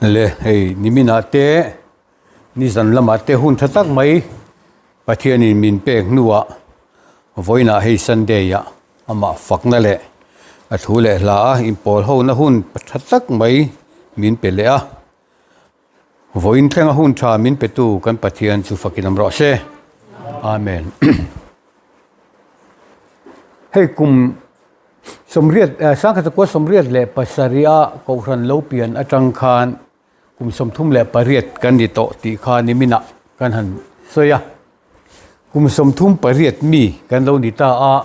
Le hei niminah te nizan lamah te hun tha tak mai Pathianin min pek hnuah vawiinah hei Sunday ah amah fakna leh a thu leh hla a inpawl hona hun tha tak mai min pe leh a. Vawiin thlenga hun tha min petu kan Pathian chu fakin awm rawh se. Amen. Hei kum sawmriat eh, sangkhat zakua sawmriat leh pasarih a kohhran lo pian atang khan kum 38 kan ni tawh tih kha niminah kan han sawi a. Kum 38 mi kan lo ni ta a,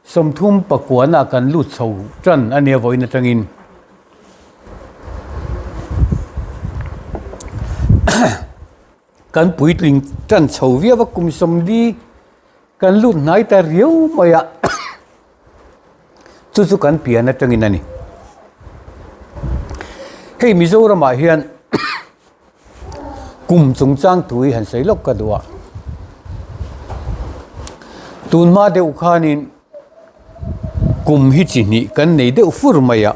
39 ah kan lut chho tan a nia vawiin atangin. Kan puitling tan chho viau a, kum 40 kan lut hnai ta riau mai a, chu chu kan pian atangin a ni. Hei Mizoramah hian Kum chungchang tui han sawi lawk ka duh a, tun hma deuh khanin kum hi chi hnih kan nei deuh fur mai a,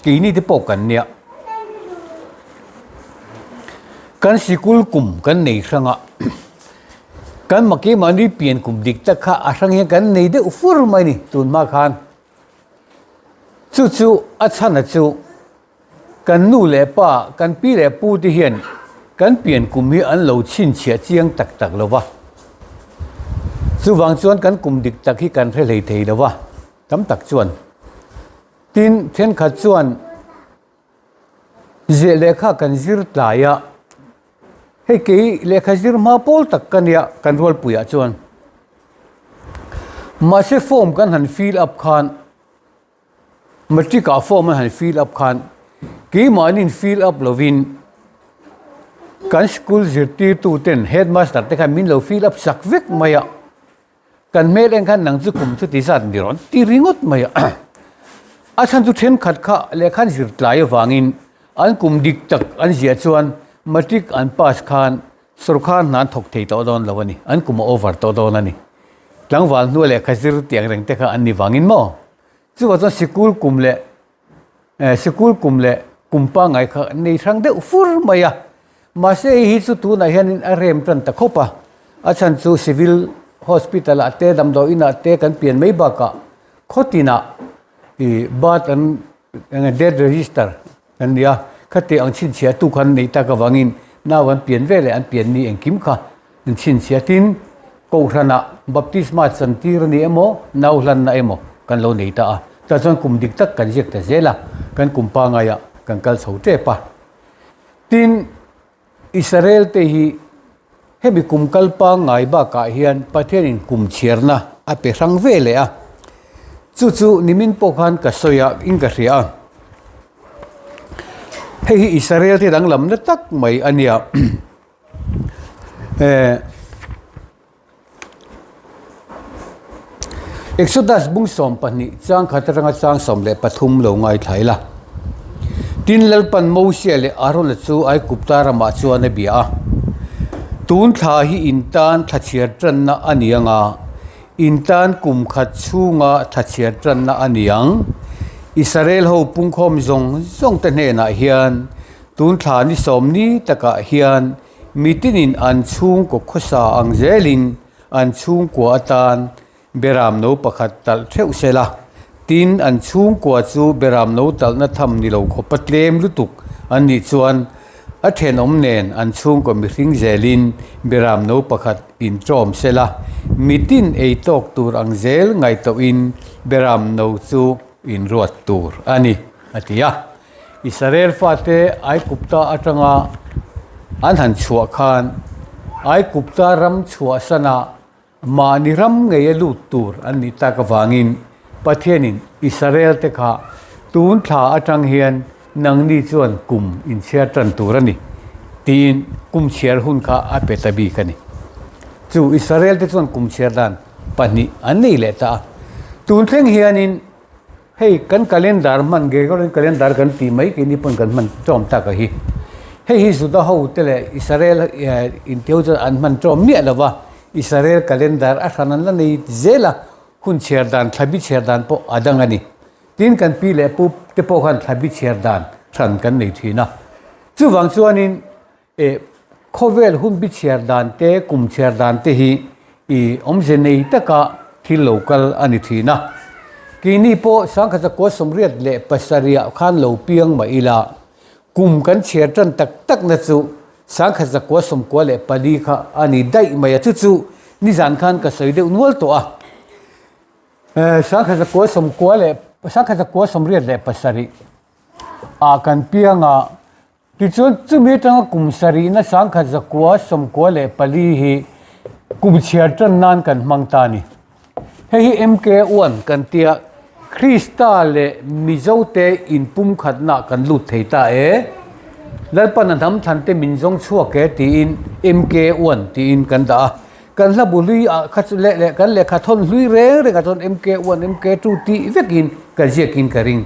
keini te pawh kan nia. Kan sikul kum kan nei hrang a, kan mahni pian kum dik tak kha a hrang hian kan nei deuh fur mai a ni tun hma khan. Chu chu a chhan a chu. Kan nu leh pa, kan pi leh pu te hian kan pian kum hi an lo chhinchhiah chiang tak tak lo va. Chuvang chuan kan kum dik tak hi kan hre hlei thei lo va, tam tak chuan. Tin, thenkhat chuan zeh lehkha kan zir tlai a, hei kei lehkha zir hma pawl tak ka nia kan rualpuiah chuan. Mahse form kan han fill up khan Matric ah form an han fill up khan keimahnin fill up lovin kan school zirtirtu ten headmaster te khan min lo fill up sak vek mai a, kan hmel en khan nang chu kum chu ti zat ni rawh an ti ringawt mai a, a chhan chu thenkhat kha lehkha an zir tlai avangin an kum dik tak an ziah chuan matric an pass khan Sorkar hna an thawk thei tawh dawn lo a ni, an kum a over tawh dawn a ni. Tlangval hnua lehkha zir tiang reng te kha an ni vangin maw? Chuvang chuan sikul kum leh eh sikul kum leh kum pangngai kha an nei hrang deuh fur mai a. Mahse hei hi chu tunah hianin a rem tan ta khawp a, a chhan chu civil hospital ah te damdawi inah te kan pian mai bakah khawtinah ih birth an eng death register Kan ni a, khati ang chhinchhiah tu khan nei tak avangin nau an pian ve leh an pian ni engkim kha an chhinchhiah tin Kohhranah baptisma chantir a ni emaw nau hlanna emaw kan lo nei ta a, tah chuan kum dik tak kan ziak ta zel a, kan kum pangaiah kan kal chho tep a. Tin, Israel te hi hemi kum kal pangngai bakah hian Pathianin kum chhiarna a pe hrang ve leh a, chu chu nimin pawh khan ka sawi a in ka hria a, hei hi Israel te danglamna tak mai a nia eh. Exodus bung 12 chang khat atanga chang 13 lo ngaithla ila. Tin Lalpan Mosia leh Arona chu Aigupta ramah chuan a bia a, Tun thla hi in tan thlachhiar tanna a ni ang a, in tan kum khat chhunga thlachhiar tanna a ni ang. Israel ho pungkhawm zawng zawng te hnenah hian tun thla ni sawm ni takah hian Mitinin an chhungkaw khawsa ang zelin an chhungkua atan beramno pakhat talh theuh se la, tin an chhungkua chu beramno talhna tham ni lo khawpa tlem lutuk an nih chuan a thenawm nen an chhungkaw mihring zelin beramno pakhat inṭawm se la, mitin ei tawk tur ang zel ngaihtuahin beramno chu inruat tur a ni, a ti a. Israel fate Aigupta atanga an han chhuah khan Aigupta ram chhuahsana mahni ram ngei a lut tur an nih tak avangin Pathianin Israel te kha tun thla atang hian nangni chuan kum inchhiar tan tur a ni tiin kum chhiar hun kha a pe ta bik a ni. Chu Israel te chuan kum chhiar dan pahnih an nei leh ta a. Tun thleng hianin Hei kan calendar hman Gregorian calendar kan tih mai keini pawn kan hman ṭawm tak a hi. Hei hi Juda ho te leh Israel inteu chuan an hman ṭawm miah lo va, Israel calendar a hran an la nei zel a, hun chhiar dan thlabi chhiar dan pawh a dang a ni. Tin kan pi leh pu te pawh khan thlabi chhiar dan hran kan nei thin a. Chuvang chuanin eh khawvel hun bi chhiar dan te, kum chhiar dan te hi ih awmze nei taka thil lo kal a ni thin a. Keini pawh Sangkhat Zakua 87ah khan lo piang mah ila, kum kan chhiar tan tak tak na chu 1994 kha a ni daih mai a, chu chu nizan khan ka sawi deuh nual tawh a. 1987 ah kan piang a, tichuan chumi atanga kum sarihna 1994 hi kum chhiar tan nan kan hmang ta a ni. Hei hi MK one kan tia Krista leh Mizote inpumkhatna kan lut thei ta e. Lalpan a hnam thlan te min zawng chhuak e tiin MK one tiin kan dah a. Kan hla bu hlui ah kha chu leh leh kan lehkha thawn hlui reng reng ah chuan MK one MK two tih vekin ka ziakin ka ring.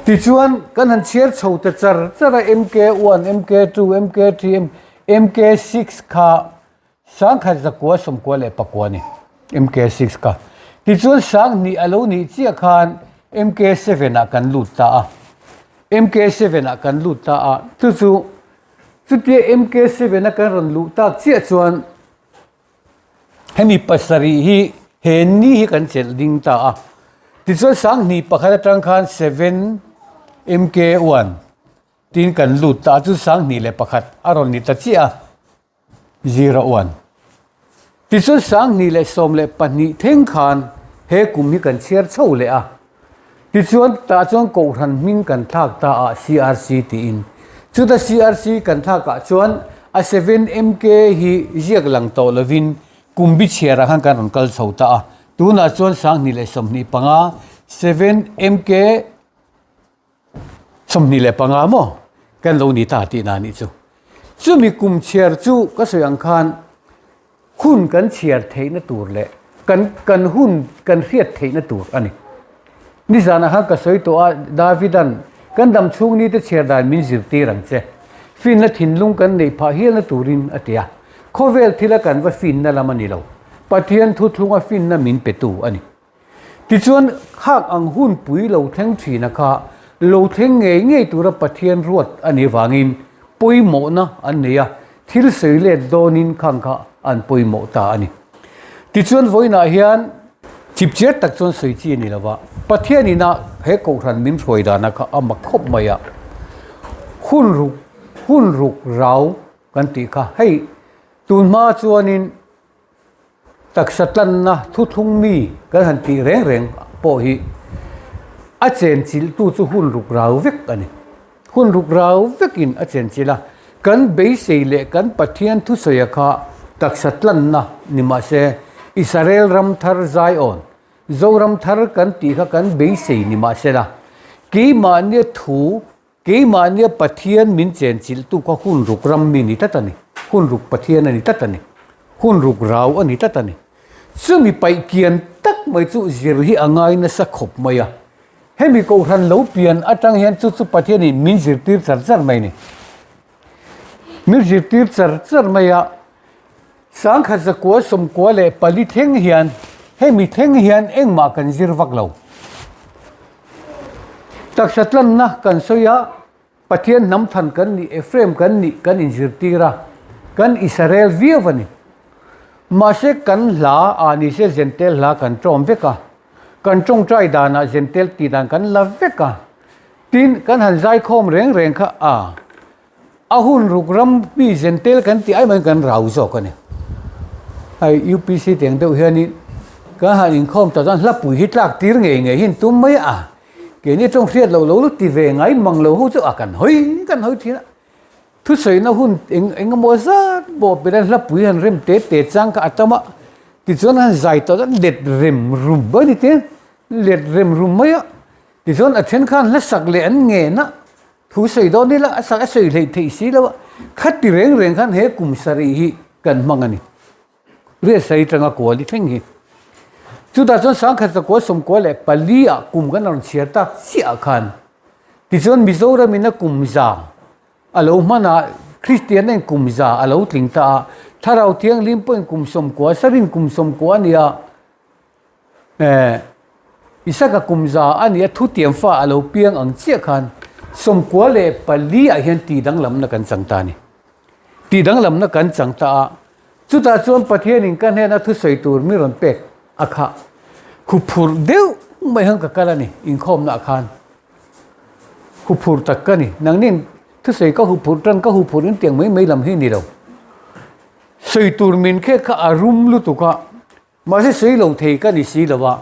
Tichuan kan han chhiar chho ta char char a MK one MK two MK three MK six kha 1994 a ni MK six kha. Tichuan 2000 a lo nih chiah khan MK seven ah kan lut ta a MK seven ah kan lut ta a chu chu Chutia MK seven a kan rawn luh tak chiah chuan hemi pasarih hi he ni hi kan chelh ding ta a. Tichuan 2001 atang khan seven MK one tiin kan lut ta a, chu 2001 a rawn ni ta chiah a. Zira uan. Tichuan 2012 thleng khan he kum hi kan chhiar chho leh a. Tichuan tah chuan Kohhran hming kan thlak ta a CRC tiin. Chuta CRC kan thlak ah chuan a 7MK hi ziak lang tawh lovin kum bi chhiar ah khan kan rawn kal chho ta a. Tunah chuan 2025 7MK 25 maw kan lo ni ta tihna a nih chu. Chumi kum chhiar chu ka sawi ang khan hun kan chhiar theihna tur leh kan kan hun kan hriat theihna tur a ni. Nizanah khan ka sawi tawh a, Davidan kan dam chhung ni te chhiar dan min zirtir ang che. Finna thinlung kan neih phah hialna turin a ti a. Khawvel thila kan va finna lam a ni lo. Pathian thuthlunga finna min petu a ni. Tichuan, khak ang hun pui lo thleng thina kha lo thleng ngei ngei tura Pathian ruat a nih vangin pawimawhna an nei a, thil sawi let dawnin khang kha an pawimawh ta a ni. Tichuan, vawiinah hian chipchiar tak chuan sawi chi a ni lo va, Pathian ina he kohhran min hruai dana kha a mak khawp mai a, hun ruk hun ruk rau kan tih kha hei tunhma chuanin, Taksa tlanna thuthlung mi kan han tih reng reng pawh hi a chenchilhtu chu hun ruk rau vek a ni. Hun ruk rau vekin a chenchilh a, kan beisei leh kan Pathian thusawia kha taksa tlanna ni mah se Israel ram thar Zion, Zoram thar kan tih kha kan beisei ni mah se la, keimahnia thu Keimahnia Pathian min chenchilhtu kha hun ruk ram mi ni tlat a ni. Hun ruk Pathian a ni tlat a ni. Hun ruk rau a ni tlat a ni. Chumi paih kian tak mai chu zir hi a ngai nasa khawp mai a. Hemi Kohhran lo pian atang hian chu chu Pathianin min zirtir char char mai a ni. Min zirtir char char mai a. 1994 thleng hian hemi thleng hian engmah kan zir vak lo. Taksa tlanna kan sawi a, Pathian hnam than kan nih, Ephraim kan nih kan inzirtir a, kan Israel viau a ni. Mahse kan hla ah nise Zentel hla kan tawm vek a, kan tawngtai danah Zentel tih dan kan la vek a, tin kan han zaikhawm reng reng kha a. A hun ruk ram mi zentel kan tih ai maiin kan rau zawk a ni. Hei UPC teng deuh hianin kan han inkhawm tawh chuan hlapui hi tlak tir ngei ngei hi an tum mai a, keini tawng hriat loh lo ti ve ngai mang lo ho chu a kan hawi kan hawi thin a. Thusawiina hun eng eng emaw zat pawh pe ila hlapui han rem te te chang kha a tam a, tichuan han zai tawh chuan let rem rum mai a ni te, let rem rum mai a, tichuan a then khan hlasak leh an ngen a. Thu sawi dawn ila a sak a sawi hleih theih si lo a, khati reng reng khan he kum sarih hi kan hmang a ni. Riat sarih tanga kual i thleng hi. Chutah chuan 1994 ah kum kan rawn chhiar tak chiah ah khan tichuan Mizoram in a kum za a lo hman a, Kristian in kum za a lo tling ta a, Thlarau Thianghlim pawhin kum 90 sarin kum 90 a ni a, Eh, Isaka kum za a nia thutiam fa a lo piang ang chiah khan. 94 ah hian tihdanglamna kan chang ta a ni. Tihdanglamna kan chang ta a, chutah chuan Pathianin ka hnena thusawi tur mi rawn pek a khah. Huphurh deuh mai hian ka kal a ni, inkhawmna ah khan. Huphurh tak ka ni. Nangnin thusawi ka huphurh tan ka huphurh in tiang mai mai lam hi ni lo. Sawi tur min khek kha a rum lutuk a, mahse sawi lo thei ka ni si lo a.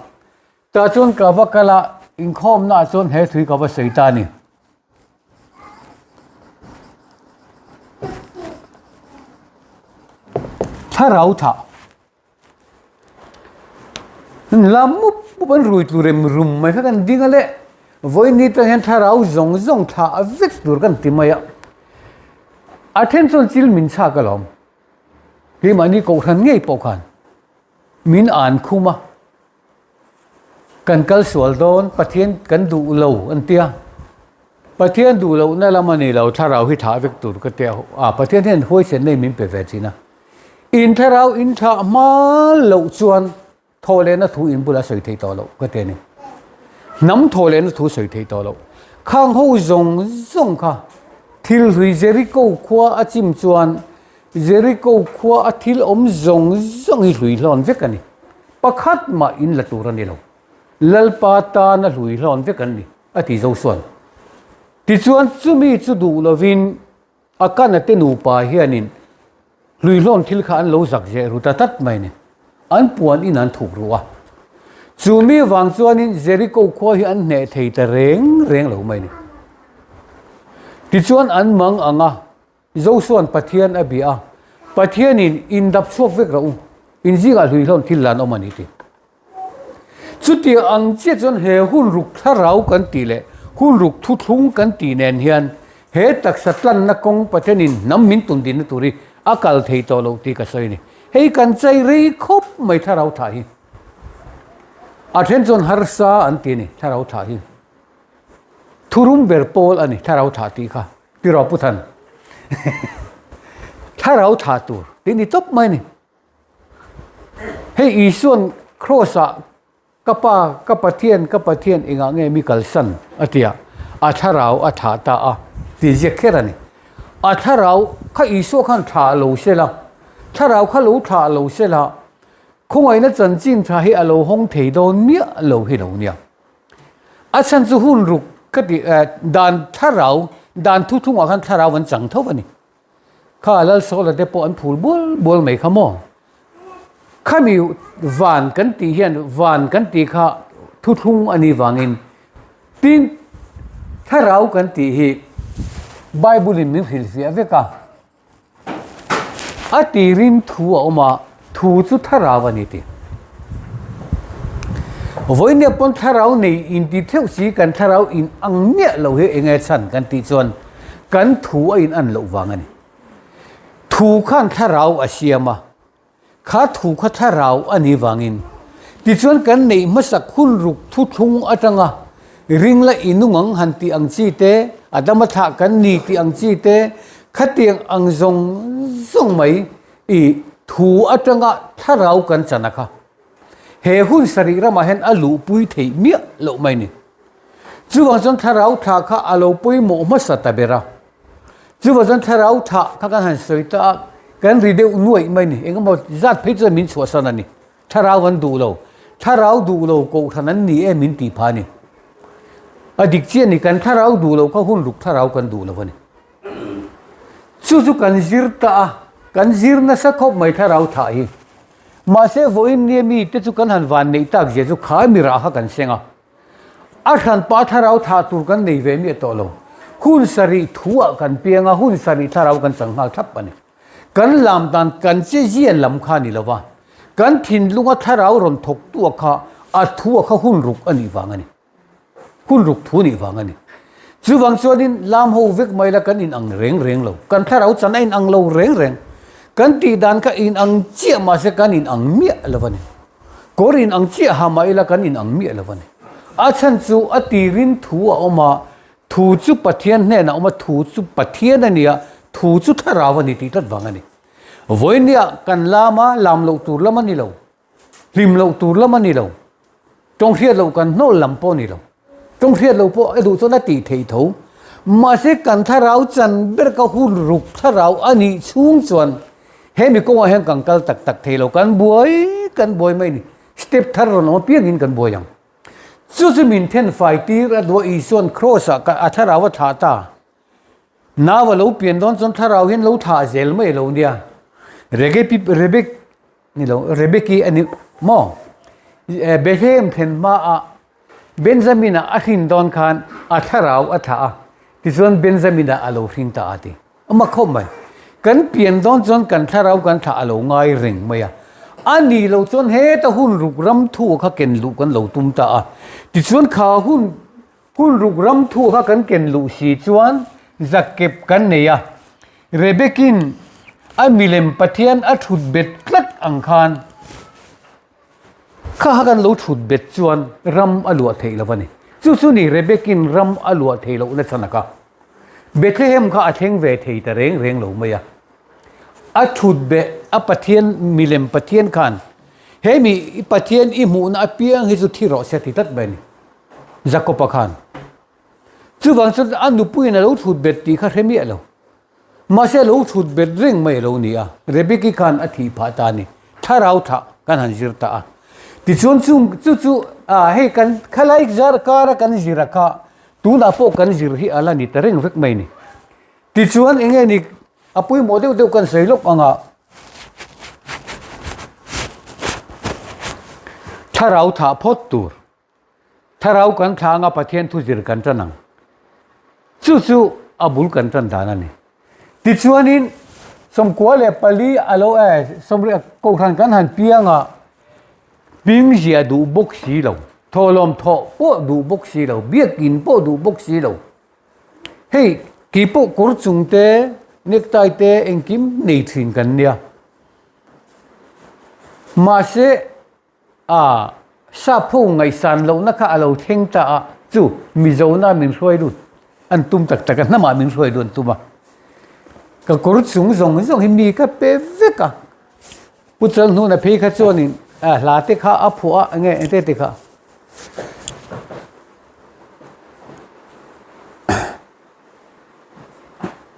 Tah chuan ka va kal a, inkhawmna ah chuan he thui ka va sawi ta a ni. Thlarau thah. Lam mup mup an rui tur em rum mai kha kan ding a le. Vawiin atang hian thlarau zawng zawng thlah vek tur kan ti mai a. A then chuan chil min chhak alawm. Keimahni kohhran ngei pawh khan min an khum a. Kan kal sual dawn, Pathian kan duh lo an tia. Pathian duh lohna lam a ni lo, thlarau hi thah vek tur ka tia. A, Pathian hian huaisen nei min pe ve thin a. In thlarau in thlah hma loh chuan thawhlehna thu in bulah sawi theih tawh loh ka ti a ni. Hnam thawhlehna thu sawi theih tawh loh. Khang ho zawng zawng kha thil hlui Jericho khua a chim chuan Jericho khua a thil awm zawng zawng hi hlui hlawn vek a ni. Pakhat mah in la tur a ni lo. Lalpa tana hlui hlawn vek an ni, a ti Josuan. Tichuan chumi chu duh lovin Akana te nupa hianin hlui hlawn thil kha an lo zak zeh ru ta tlat mai a ni. An puan in an thuk ru a. Chumi vang chuanin Jericho khua hi an hneh thei ta reng reng lo mai a ni. Tichuan an mang ang a. Josua'n Pathian a bia a, Pathianin in dap chhuak vek rawh u, in zingah hluihlawn thil lan awm a ni ti. Chutiang ang chiah chuan he hun ruk thlarau kan tih leh hun ruk thuthlung kan tih nen hian he taksa tlanna kawng Pathianin hnam min tun dinna tur hi a kal thei tawh loh tih ka sawi a ni. Hei kan chai rei khawp mai thlarau thlah hi. A then chuan harsa an ti a ni thlarau thlah hi. Thurum ber pawl a ni thlarau thlah tih kha. Tiraw Pu Than? Thlarau tha tur tih ni tawp mai a ni. Hei Isua'n Kraws ah ka Pa, ka Pathian, ka Pathian engah nge mi kalsan a ti a, a thlarau a thah ta a tih ziak kher a ni. A thlarau kha Isua khan thlah lo se la, thlarau kha lo thlah lo se la, khawngaihna chanchin tha hi a lo hawng thei dawn miah lo hi lo nia. A chhan chu hun ruk ka ti dan thlarau dan thuthlungah khan thlarau an chang tho a ni. Kha Lalsawla te pawh an phul bual bual mai kha maw? Khami van kan tih hian van kan tih kha thuthlung a nih vangin tin thlarau kan tih hi Bible in min hrilhfiah vek a. A tirin thu a awm a, thu chu thlarau a ni ti. Vawinia pawn thlarau nei inti theuh si kan thlarau in ang miah lo hi eng nge chhan kan tih chuan kan thu a in an loh vang a ni. Thu khan thlarau a siam a. Kha thu kha thlarau a nih vangin tichuan kan neih hmasak hun ruk thuthlung atanga ring la inung ang han tih ang chi te, a dama thlah kan ni tih ang chi te, khatiang ang zawng zawng mai i thu atanga thlarau kan chan a kha. He hun sarih ramah hian a luhpui theih miah loh mai ni. Chuvang chuan thlarau thlah kha a lo pawimawh hmasa ta ber a. Chuvang chuan thlarau thlah kha kan han sawi ta a, kan ri deuh nuaih mai ni. Engemaw zat phei chuan min chhuahsan a ni. Thlarau an duh lo. Thlarau duh lo kohhran an ni em min tih phah a ni. A dik chiah a ni, kan thlarau duh lo kha hun ruk thlarau kan duh lo a ni. Chu chu kan zir ta a, kan zir nasa khawp mai thlarau thlah hi. Mahse vawiin nia mite chu kan han van neih tak zia chu kha mi rah kha kan seng a. A hranpa thlarau thah tur kan nei ve miah tawh lo. Hun sarih thuah kan piang a, hun sarih thlarau kan chang nghal thlap a ni. Kan lam dan kan che zia lam kha a ni lo va, kan thinlunga thlarau rawn thawktu a kha a thu a kha hun ruk a nih vang a ni. Hun ruk thu a nih vang a ni. Chuvang chuanin lam ho vek mai la kan inang reng reng lo. Kan thlarau chan a inang lo reng reng. Kan tih dan kha inang chiah mahse kan inang miah lo a ni. Kawr in ang chiah ha mah ila kan in ang miah lo a ni. A chhan chu a tirin thu a awm a, thu chu Pathian hnenah a awm a, thu chu Pathian a ni a, thu chu thlarau a ni tih tlat vang a ni. Vawinia kan lam a, lam loh tur lam a ni lo, hlim loh tur lam a ni lo, tawnghriat loh kan hnawl lam pawh a ni lo. Tawnghriat loh pawh a duh chuan a tih theih tho. Mahse kan thlarau chan ber ka hun ruk thlarau a nih chhung chuan he mi kawngah hian kan kal tak tak thei lo, kan buai kan buai mai a ni. Step thar rawn awm apiangin kan buai ang. Chu chu min then fai tir a duah Isua'n Kraws ah a thlarau a thlah ta. Nau a lo pian dawn chuan thlarau hian lo thlah zel mai lo nia. Regepi Rebek ni lo Rebeki a ni maw? Bethlehem thlen hmaah Benjamin-a a hrin dawn khan a thlarau a thlah a, tichuan Benjamin-a a lo hring ta a ti. A mak khawp mai. Kan pian dawn chuan kan thlarau kan thlah a lo ngai reng mai a. A nih loh chuan heta hun ruk ram thu kha ken luh kan lo tum ta a. Tichuan kha hun hun ruk ram thu kha kan ken luh si chuan zakep kan nei a. Rebekin a milem Pathian a thut bet tlat ang khan Kha kha kan lo thut bet chuan ram a luah theih lo a ni. Chu chu ni Rebekin ram a luah theih loh nachhan a ka. Bethlehem kha a thleng ve thei ta reng reng lo mai a. A thut beh a Pathian milem Pathian khan he mi i Pathian i hmuhna apiang hi chu thi rawh se a ti tlat mai a ni Jakob-a khan. Chuvang chuan a nupuiin a lo thut bet tih kha hre miah lo. Mahse a lo thut bet reng mai a lo ni a, Rebeki khan a thih phah ta a ni. Thlarau thlah kan han zir ta a. Tichuan chung chu chu ah hei kan khalai zar kara kan zir a kha tunah pawh kan zir hi a la ni ta reng vek mai ni. Tichuan eng nge ni a pawimawh deuh deuh kan sawi lawk ang a, thlarau thah phawt tur. Thlarau kan thla anga Pathian thu zir kan tan ang. Chu chu a bul kan tan dan a ni. Tichuanin 94 a lo eh sawmriah kohhran kan han piang a, ping zia duh bawk si lo, thawhlawm thawh pawh duh bawk si lo, biakin pawh duh bawk si lo. Hei kei pawh kawr chung te, necktie te engkim nei thin kan nia. Mahse A Sapho ngaihsan lohna kha a lo thleng ta a, chu Mizona min hruai lut an tum tak tak a, hnamah min hruai lut an tum a. Ka kawr chung zawng zawng hi mi ka pe vek a. Pu Chalhnuna phei kha chuanin hla te kha a phuah a, enge engte te kha.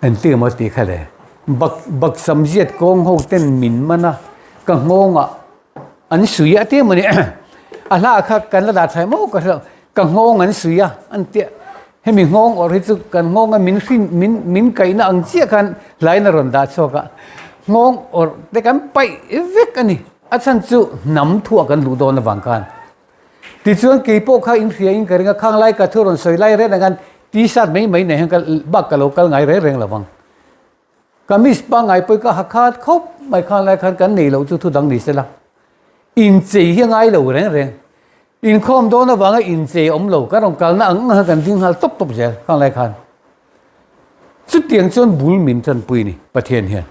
Engti emaw tih kha le, bak bak sam ziat kawng ho ten min man a, ka nghawngah an sui a tia mawni a hla kha kan la dah thlai maw ka hre lo, ka nghawng an sui a an tia, hemi nghawng awrh hi chu kan nghawnga min hrin min min kaihna ang chiah khan hlain a rawn dah chhuak a, nghawng awrh te kan paih vek a ni, a chhan chu hnam thuah kan luh dawn avang khan. Tichuan kei pawh kha in hria in ka ring a, khang lai ka thu rawn sawi lai reng reng khan t-shirt mai mai nei hian ka bak ka lo kal ngai reng reng lo vang. Kamis pangngai pawh ka ha khat khawp mai khang lai khan kan nei loh chu thu dang ni se la. Inchei hi a ngai lo reng reng. Inkhawm dawn avanga inchei a awm lo, kan rawn kalna ang ang khan kan ding nghal tawp tawp zel khang lai khan. Chutiang chuan bul min tanpui ni Pathian hian.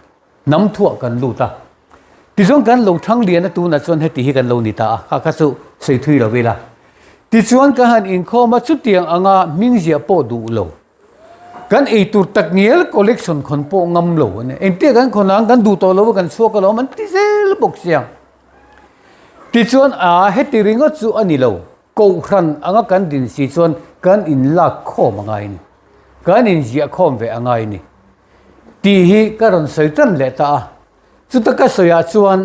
Hnam thuah kan lut a. Tichuan kan lo thang lian a tunah chuan heti hi kan lo ni ta a, kha kha chu sawi thui lo ila. Tichuan ka han inkhawm a, chutiang anga hming ziah pawh duh lo. Kan ei tur tak ngial collection khawn pawh ngam lo a ni. Engtia kan khawn ang kan duh tawh lo a kan chhuak alawm an ti zel bawk sia. Tichuan a heti ringawt chu a ni lo. Kohhran anga kan din si chuan kan inlak khawm a ngai a ni. Kan inziah khawm ve a ngai a ni. Tih hi ka rawn sawi tan leh ta a, chuta ka sawiah chuan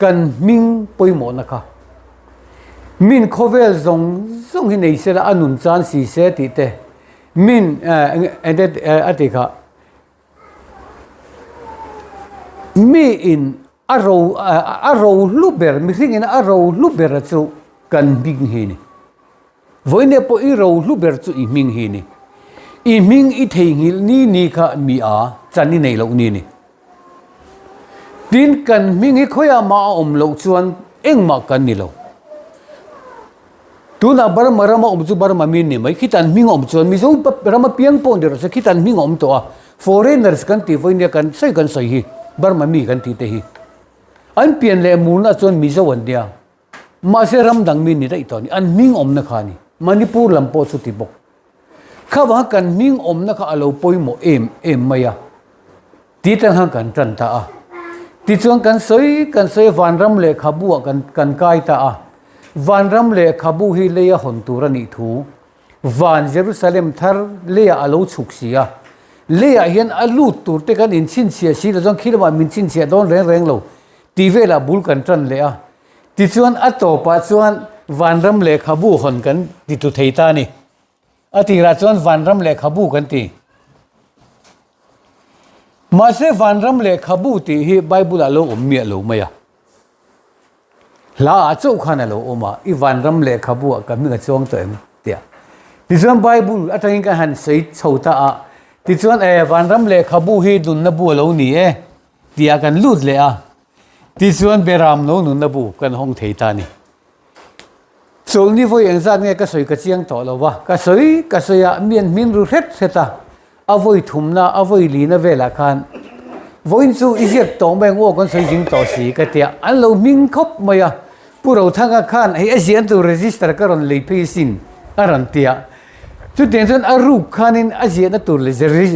kan hming pawimawhna kha min khawvel zawng zawng hi nei sela a nun chan si se tih te min a ti kha mi in a ro a ro hlu ber mihring in a ro hlu ber chu kan hming hi ni. Vawinia pawh i rohlu ber chu i hming hi ni. I hming i theihnghilh ni ni kha mi a chan i nei loh ni ni. Tin, kan hming hi khawiah mah a awm loh chuan engmah kan ni lo. Tunah Burma rama awm chu Burma mi ni mai, khitan hming a awm chuan Mizo rama piang pawh ni rawh se khitan hming a awm tawh a, foreigners kan tih vawinia kan sawi kan sawi hi Burma mi kan tih te hi an pian leh murna chuan Mizo an nia. Mahse ram dang mi ni daih tawh a ni, an hming awmna kha a ni. Manipur lam pawh chu ti bawk. Kha vanga kan hming awmna kha a lo pawimawh em em mai a, ti tan khan kan tan ta a. Tichuan kan sawi kan sawi a, Vanram lehkhabu ah kan kan kai ta a. Vanram lehkhabu hi lei a hawn tur a nih thu. Van Jerusalem thar leiah a lo chhuk si a. Leiah hian a lut tur te kan inchhinchhiah si lo chuan khi lamah min chhinchhiah dawn reng reng lo tih velah bul kan tan leh a. Tichuan a tawpah chuan vanram lehkhabu hawn kan ti tlu thei ta a ni. A tirah chuan vanram lehkhabu kan ti. Mahse vanram lehkhabu tih hi Bible ah lo awm miah lo mai a. Hla ah chauh khan a lo awm a, i vanram lehkhabu ah ka hming a chuang tawh em? tia. Tichuan Bible atangin kan han sawi chho ta a, tichuan e vanram lehkhabu hi nunna bu a lo ni e tia kan lut leh a, tichuan Beram lo nunna bu kan hawng thei ta a ni. Chawlhni vawi engzat nge ka sawi ka chiang tawh lo va, ka sawi ka sawi a, mi an hmin ru hret hret a, a vawi thumna, a vawi lina velah khan vawiin chu i ziak tawh mai ang aw kan sawi zing tawh si ka tia, an lo hming khawp mai a, Pu Rothanga khan hei a ziah tur register ka rawn lei phei sin a rawn ti a, chutiang chuan a ruk khanin a ziahna tur leh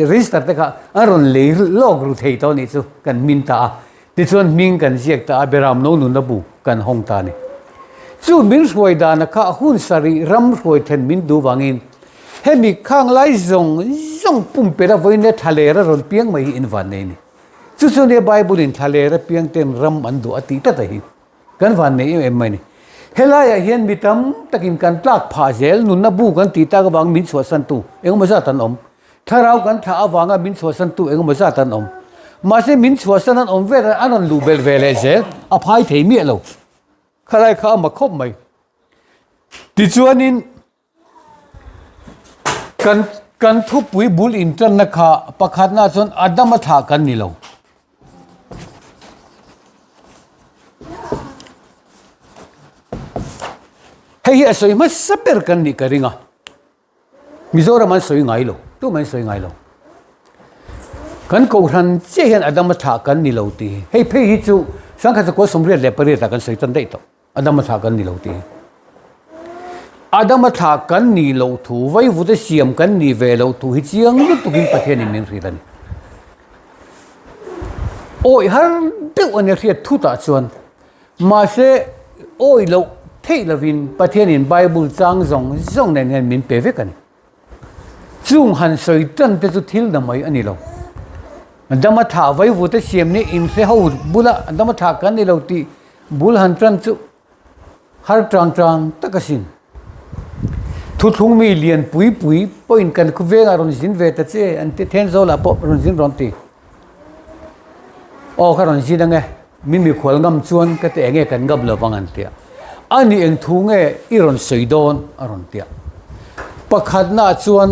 register te kha a rawn lei lawk ru thei tawh a nih chu kan hmin ta a. Tichuan hming kan ziak ta a, Beram no nunna bu kan hawng ta a ni. Chu min hruai dana kha hun sarih ram hruai then min duh vangin hemi khang lai zawng zawng pumpelh a vawiin leh thlaler a rawn piang mai hi in van nei a ni. Chu chu nia Bible in thlaler a piang ten ram an duh a tih tlat a hi kan van nei em em mai a ni. Helaiah hian mi tam takin kan tlak phah zel nunna bu kan tih tak avang min chhuahsantu engemaw zat an awm. Thlarau kan thlah avanga min chhuahsantu engemaw zat an awm. Mahse min chhuahsan an awm vel an rawn luh belh ve leh zel, a phai thei miah lo. Khalai kha a ma khawp mai. Tichuanin kan kan thupui bul intanna kha pakhatna chuan Adama thlah kan ni lo. Hei hi a sawi hmasa ber kan nih ka ring a. Mizoram an sawi ngai lo, tumah an sawi ngai lo. Kan Kohhran chiah hian Adama thlah kan ni lo tih hi. Hei phei hi chu Sangkhat Sakua 88 ah kan sawi tan daih tawh. Adama thlah kan ni lo tih hi. Adama thlah kan nih loh thu, vaivute siam kan nih ve loh thu hi chiang lutukin Pathianin min hrilh a ni. Awih har deuh a nia hriat thutah chuan Mahse, awih loh theih lovin Pathianin Bible chang zawng zawng nen hian min pe vek a ni. Chung han sawi tan te chu thil na mai a ni lo. Dama thlah vaivute siam nia inhre ho bula dama thlah kan ni lo tih bul han tan chu har tang tang tak asin. Thuthlung mi lian pui pui pawhin kan khawvengah rawn zin ve ta che an ti Thenzawl-ah pawh rawn zin rawn ti. Aw ka rawn zin ange, min mikhual ngam chuan ka ti enge kan ngam lo vang an tia. A ni eng thu nge i rawn sawi dawn a rawn tia. Pakhatnaah chuan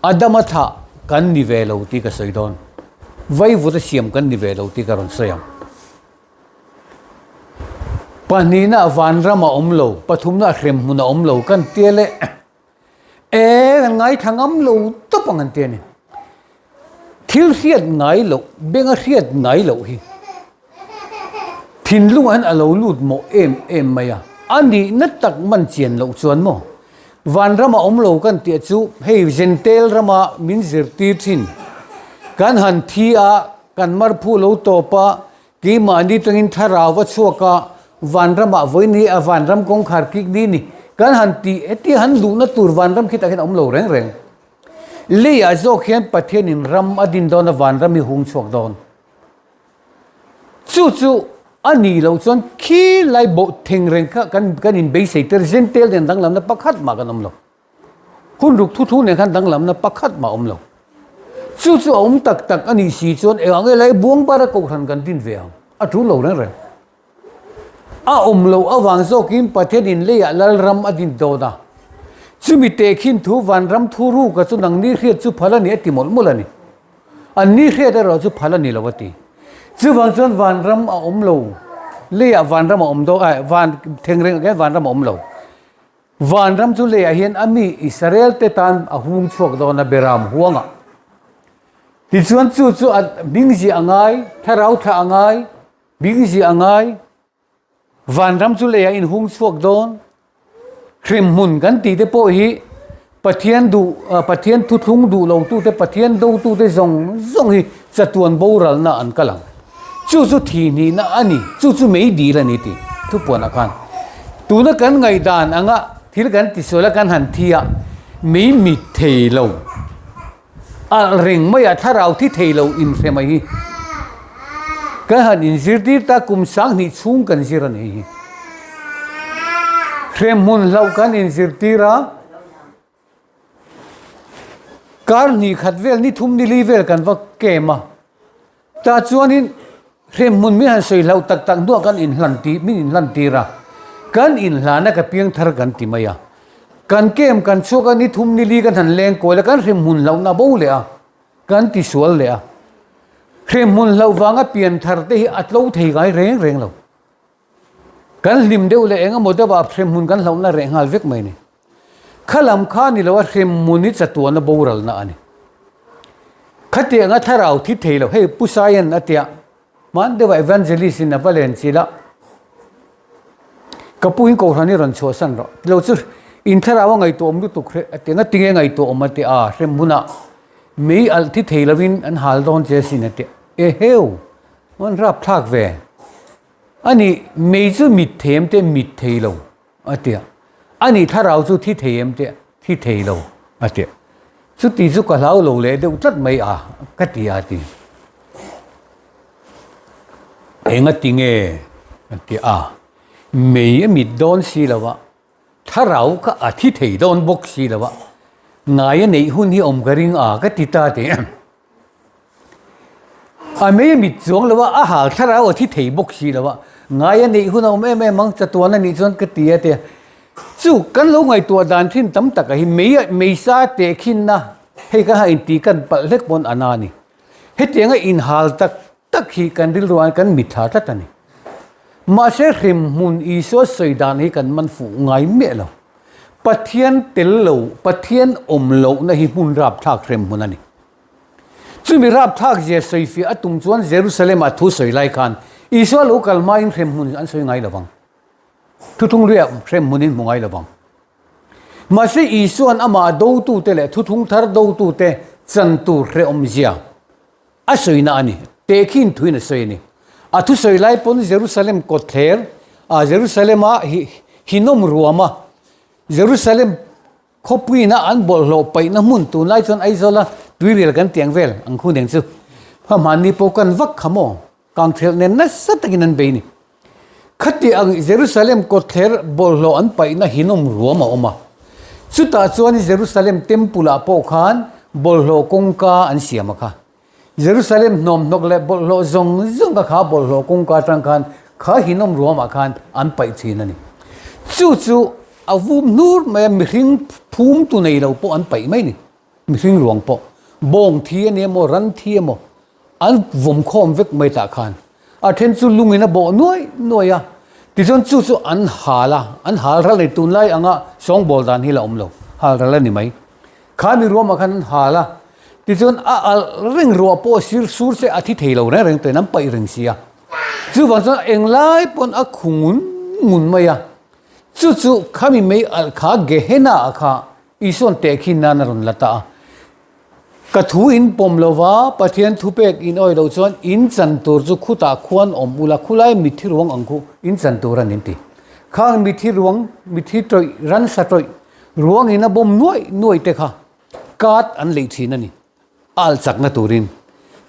Adama thlah kan ni ve lo tih ka sawi dawn. Vaivut a siam kan ni ve lo tih ka rawn sawi ang. Pahnihna vanram a awm lo, pathumna hremhmun a awm lo kan tia leh e kan ngaithla ngam lo tawp ang an tia ni. Thil hriat ngai loh, benga hriat ngai loh hi thinlungah hian a lo lut mawh em em mai a, a nihna tak man chian loh chuan maw vanram a awm lo kan tih chu hei Jentail rama min zirtir thin kan han thi a, kan marphu lo tawp a, Keimahni tangin thlarau a chhuak a, vanramah vawiin hi a vanram kawngkhar kik ni ni. Kan han tih hetia han luhna tur vanram khitah hian a awm lo reng reng. Leiah zawk hian Pathianin ram a din dawn a, vanram hi hung chhuak dawn. Chu chu a nih loh chuan khi lai bawh theng reng kha kan kan inbeisei tir Jentail nen danglamna pakhat mah kan awm lo. Hun ruk thu thu nen khan danglamna pakhat mah awm lo. Chu chu a awm tak tak a nih si chuan eng ang helai buangbara kohhran kan din ve ang? A tul lo reng reng. A awm loh avang zawkin Pathianin leiah Lalram a din dawn a. Chumi tehkhin thu vanram thu ruka chu nangni hriat chu phal a ni a ti mawlh mawlh a ni. Anni hriat erawh chu phal a ni lo a ti. Chuvang chuan vanram a awm lo, leiah vanram a awm dawn, van thengreng ah khian vanram a awm lo. Vanram chu leiah hian a mi Israel te tan a hung chhuak dawn a Beram huangah. Tichuan chu chu a hmingziah a ngai, thlarau thlah a ngai, hmingziah a ngai. Vanram chu leiah in hung chhuak dawn. Hrimhmun kan tih te pawh hi Pathian duh, Pathian thuthlung duh lo tute, Pathian do tute zawng zawng hi chatuan boralna an kal ang. Chu chu thihhnihna a ni, chu chu meidil a ni tih thupuanah khan tuna kan ngaihdan anga. Thil kan tisual a kan han thi a, mei mit thei lo, alh reng mai a thlarau thi thei lo inhre mai hi kan han inzirtir ta kum 2000 chhung kan zir a ni hi. Hremhmun hlauh kan inzirtir a, kar hnih khat vel ni thum ni li vel kan va kem a, tah chuanin hremhmun min han sawi hlauh tak tak hnuah kan inhlan tih min inhlan tir a, kan inhlana ka piang thar kan ti mai a, kan kem kan chhuak a ni thum ni li kan han leng kawi la kan hremhmun hlauhna bo leh a, kan ti sual leh a, hremhmun hlauh vanga pian thar te hi a tlo thei ngai reng reng lo. Kan hlim deuh leh eng emaw deuh ah hremhmun kan hlauhna reh nghal vek mai a ni. Kha lam kha ni lo a hremhmun hi chatuahna boralna a ni. Khatiang a thlarau thi thei lo, hei Pu Saian a tia, hman deuh ah Evangelist in a va len chilh a, ka pu in kohhran hi rawn chhuahsan rawh ti lo chu in thlarau a ngaihtuahawm lutuk hreh a ti, ngatinge ngaihtuahawm a ti a, hremhmun ah mei alh thi thei lo in an hal dawn che asin a ti, eheu, an rapthlak ve. A nih, mei chu mit thei em teh mit thei lo a ti a, a nih thlarau chu thi thei em teh thi thei lo a ti a, chuti chu ka hlau lo leh deuh tlat mai a ka ti a ti. Eng a ti nge a ti a, mei a mit dawn si lo a, thlarau kha a thi thei dawn bawk si lo a, ngai a neih hun hi awm ka ring a ka ti ta ti. A mei a mit chuang lo a, a hal thlarau a thi thei bawk si lo a, ngai a neih hun a awm em em ang, chatuan a nih chuan ka ti a tia. Chu kan lo ngaihtuah dan thin tam tak ah hi mei a mei sa teh khinna hei ka ha inti kan palh hlek pawn a na a ni. Hetiang a inhal tak tak hi kan rilru ah kan mit thla tlat a ni. Mahse hremhmun Isua sawi dan hi kan man fuh ngai miah lo. Pathian tel lo, Pathian awm lohna hi hmun rapthlak hremhmun a ni. Chumi rapthlak zia sawifiah a tum chuan Jerusalem-ah thu sawi lai khan Isua lo kal hmain hremhmun an sawi ngai lo vang. Thuthlung riak hremhmunin hmu ngai lo vang. Mahse Isua'n amah dotute leh thuthlung thar dotute chan tur hrehawm zia a sawina a ni. Tehkhin thuin a sawi a ni. A thusawi lai pawn Jerusalem kawtthler, Jerusalem-a Hinnom ruama Jerusalem Khawpuiina an bawlhhlawh paihna hmun tunlai chuan Aizawla tuirial kan tiang vel ang khu nen chu kha hmanni pawh kan vak kha maw? Kangthelh nen nasa takin an bei ni. Khati ang Jerusalem kawtthler bawlhhlawh an paihna hinawm ruam a awm a. Chutah chuan Jerusalem Temple ah pawh khan bawlhhlawh kawngka an siam a kha. Jerusalem hnawmhnawk leh bawlhhlawh zawng zawng kha kha bawlhhlawh kawngka atang khan kha hinawm ruamah khan an paih thin a ni. Chu chu a vum hnur mai a, mihring phum tu nei lo pawh an paih mai a ni. Mihring ruang pawh bawng thi a ni emaw ran thi emaw an vawm khawm vek mai tah khan a then chu lungin a bawh nuai nuai a, tichuan chu chu an hal a, an hal ral a ni. Tunlai anga sawngbawl dan hi la awm lo, hal ral a ni mai. Kha mi ruamah khan an hal a, tichuan a alh reng ruah pawh sir sur se a thi thei lo reng reng tawhin an paih reng si a. Chuvang chuan englai pawn a khu ngun ngun mai a, chu chu khami mei alh kha Gehenna ah kha Isua'n tehkhin nan a rawn la ta a. Ka thu in pawm lo va, Pathian thupek in awih loh chuan in chan tur chu khutah khuan awm ula, khulai mitthi ruang ang khu in chan tur a ni an ti. Khang mitthi ruang, mitthi tawih, ransa tawih, Ruangin a bawm nuaih nuaih te kha card an lei thin a ni. A alh chakna turin.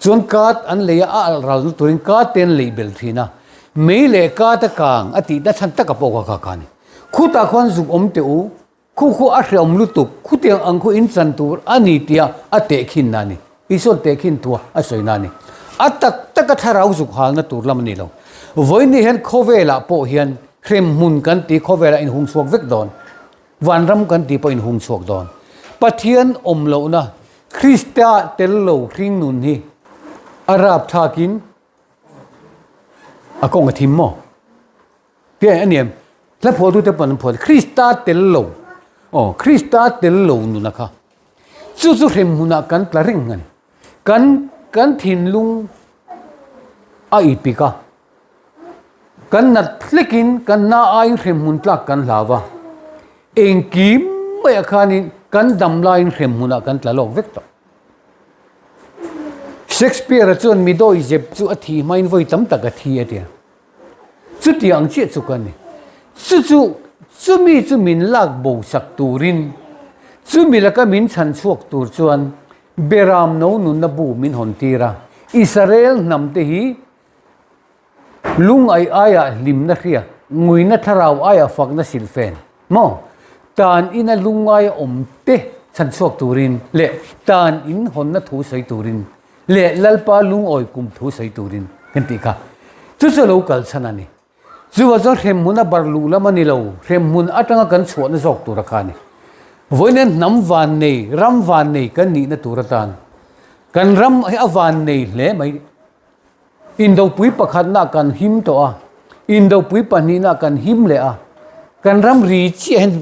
Chuan card an lei a, a alh ralna turin card te an lei bel thin a. Mei leh card a kang a tihna chhan taka pawh kha kha kha a ni. Khutah khuan zuk awm teh u, khu khu a hreawm lutuk, khutiang ang khu in chan tur a ni tia a tehkhinna a ni. Isua'n tehkhin thua a sawina a ni. A tak taka thlarau zuk halna tur lam a ni lo. Vawiin hian khawvelah pawh hian hremhmun kan ti khawvelah inhung chhuak vek dawn. Vanram kan tih pawh inhung chhuak dawn. Pathian awm lohna Krista tel lo hring nun hi a rapthlakin a kawng a thim maw? Tia a ni em? Hla phuahtute pawn an phuah Krista tel lo aw Krista tel lo nuna kha chu chu hremhmunah kan tla reng a ni. Kan kan thinlung a ipik a. Kan nat hlekin kan na aiin hremhmun tlak kan hlau va, engkim maiah khanin kan dam laiin hremhmunah kan tla lawk vek tawh. Shakespeare-a chuan mi dawi zep chu a thi hmain vawi tam tak a thi a ti a. Chutiang ang chiah chu ka ni. Chu chu. Chumi chu min lak bo sak turin, chumi laka min chhan chhuak tur chuan Beram no nunna bu min hawn tir a. Israel hnam te hi lungaih aiah hlimna hriak, nguina thlarau aiah fakna silhfen maw? Tan ina lungngai awm te chhan chhuak turin leh tan in hawnna thu sawi turin leh Lalpa lungawi kum thu sawi turin kan tih kha. Chu chu a lo kal chhan a ni. Chuvah chuan hremhmun a bar luh lam a ni lo, hremhmun atanga kan chhuahna zawk tur a kha a ni. Vawiin hian hnam van nei, ram van nei kan nihna tur atan kan ram hi a van nei hle mai. Indopui pakhatna kan him tawh a, indopui pahnihna kan him leh a, kan ram ri chiah hian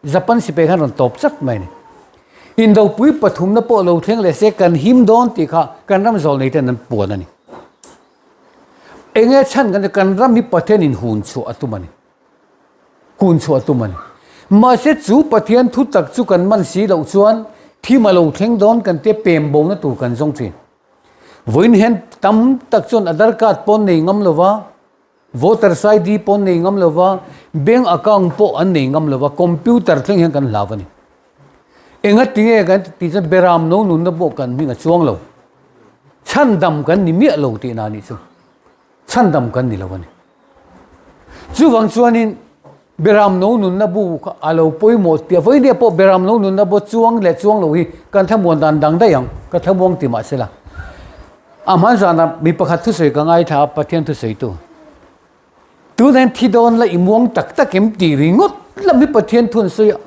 Japan sipai khan rawn tawp chat mai a ni. Indopui pathumna pawh lo thleng leh se kan him dawn tih kha kan ram zawl nei ten an puan a ni. Enge chhan kan kan ram hi Pathian in hun chhuah a tum a ni. Hun chhuah a tum a ni. Mahse chu Pathian thu tak chu kan man si loh chuan thim a lo thleng dawn kan tia pem bo na tur kan zawng thin. Vawiin hian tam tak chuan Aadhaar card pawn nei ngam lo va, Voters ID pawn nei ngam lo va, bank account pawh an nei ngam lo va, computer thleng hian kan hlau a ni. Enga tinge kan tih chuan Beram no nunna pawh kan hming a chuang lo. Chhandam kan ni miah lo tihna a nih chu. Chhandam kan ni lo a ni. Chuvang chuanin Beram no nunna bu kha a lo pawimawh tih a vawinia pawh Beram no nunna bu chuang leh chuang lo hi kan thlamuan dan dang daih ang, ka thlamuang ti mahsela. A hman zanah mi pakhat thusawi ka ngaithla a, Pathian thusawitu. Tunah hian thi dawn la i muang tak tak em tih ringawt lam hi Pathian thu an sawi a.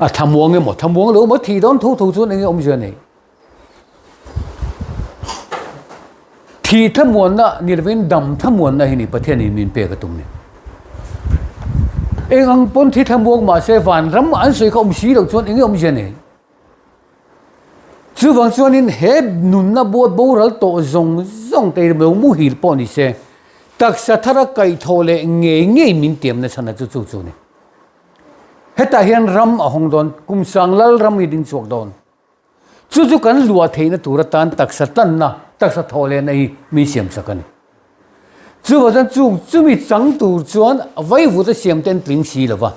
A thlamuang emaw, thlamuang lo emaw thih dawn tho tho chuan enge awmzia nei? Thih thlamuanna ni lovin dam thlamuanna hi ni Pathianin min pek a tum ni. Eng ang pawn thi thlamuang mahse vanram an sawi kha awm si loh chuan enge awmzia nei? Chuvang chuanin he nunna buat boral tawh zawng zawng te lo muhil pawh ni se, taksa thara kaihthawh leh ngei ngei min tiamna chhan a chu chu chu ni. Hetah hian ram a hawng dawn, kum sang lal ram hi ding chhuak dawn. Chu chu kan luah theihna tur atan taksa tlanna, taksa thawh lehna hi min siam sak a ni. Chuvang chuan chung chumi chang tur chuan vaivut a siam te an tling si lo va.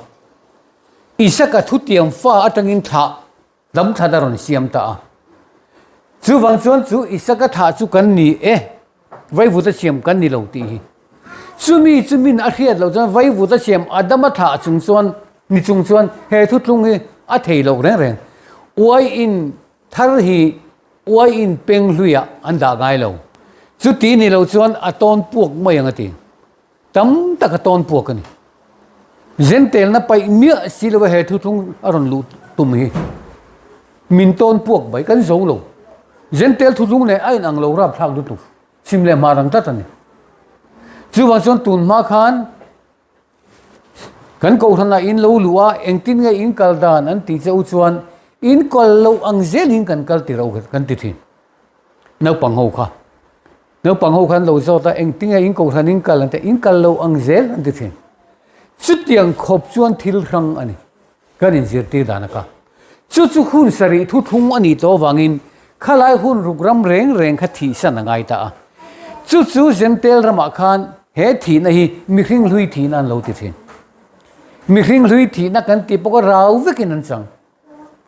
Isaka thutiam fa atangin thlah Dam that a rawn siam ta a. Chuvang chuan chu Isaka thah chu kan ni e, vaivuta siam kan ni lo tih hi. Chumi chu min a hriat loh chuan vaivuta siam Adama thah chung chuan ni chung chuan he thutlung hi a thei loh reng reng. Uai in thar hi uai in peng hluiah an dah ngai lo. Chuti ni lo chuan a tawn puak mai ang a ti. Tam tak a tawn puak a ni. Zentelna paih miah si lova he thuthlung a rawn luh tum hi min tawn puak mai kan zo lo. Zentel thuthlung leh a inang lo rapthlak lutuk chhim leh hmar ang tlat a ni. Chuvang chuan tun hma khan kan kohhranah in lo luh a engtin nge in kal dan an tih che u chuan in kal loh ang zelin kan kal ti ro kan ti thin. Naupang ho kha. Naupang ho khan lo zawt a, engtinge in kohhran in kal an ti a, in kal lo ang zel an ti thin. Chutiang khawp chuan thil hrang a ni, kan inzirtir dan a kha. Chu chu hun sarih thuthlung a nih tawh avangin khalai hun ruk ram reng reng kha thihsan a ngai ta a. Chu chu Zentel ramah khan he thihna hi mihring hlui thihna an lo ti thin. Mihring hlui thihna kan tih pawh kha rau vekin an chang.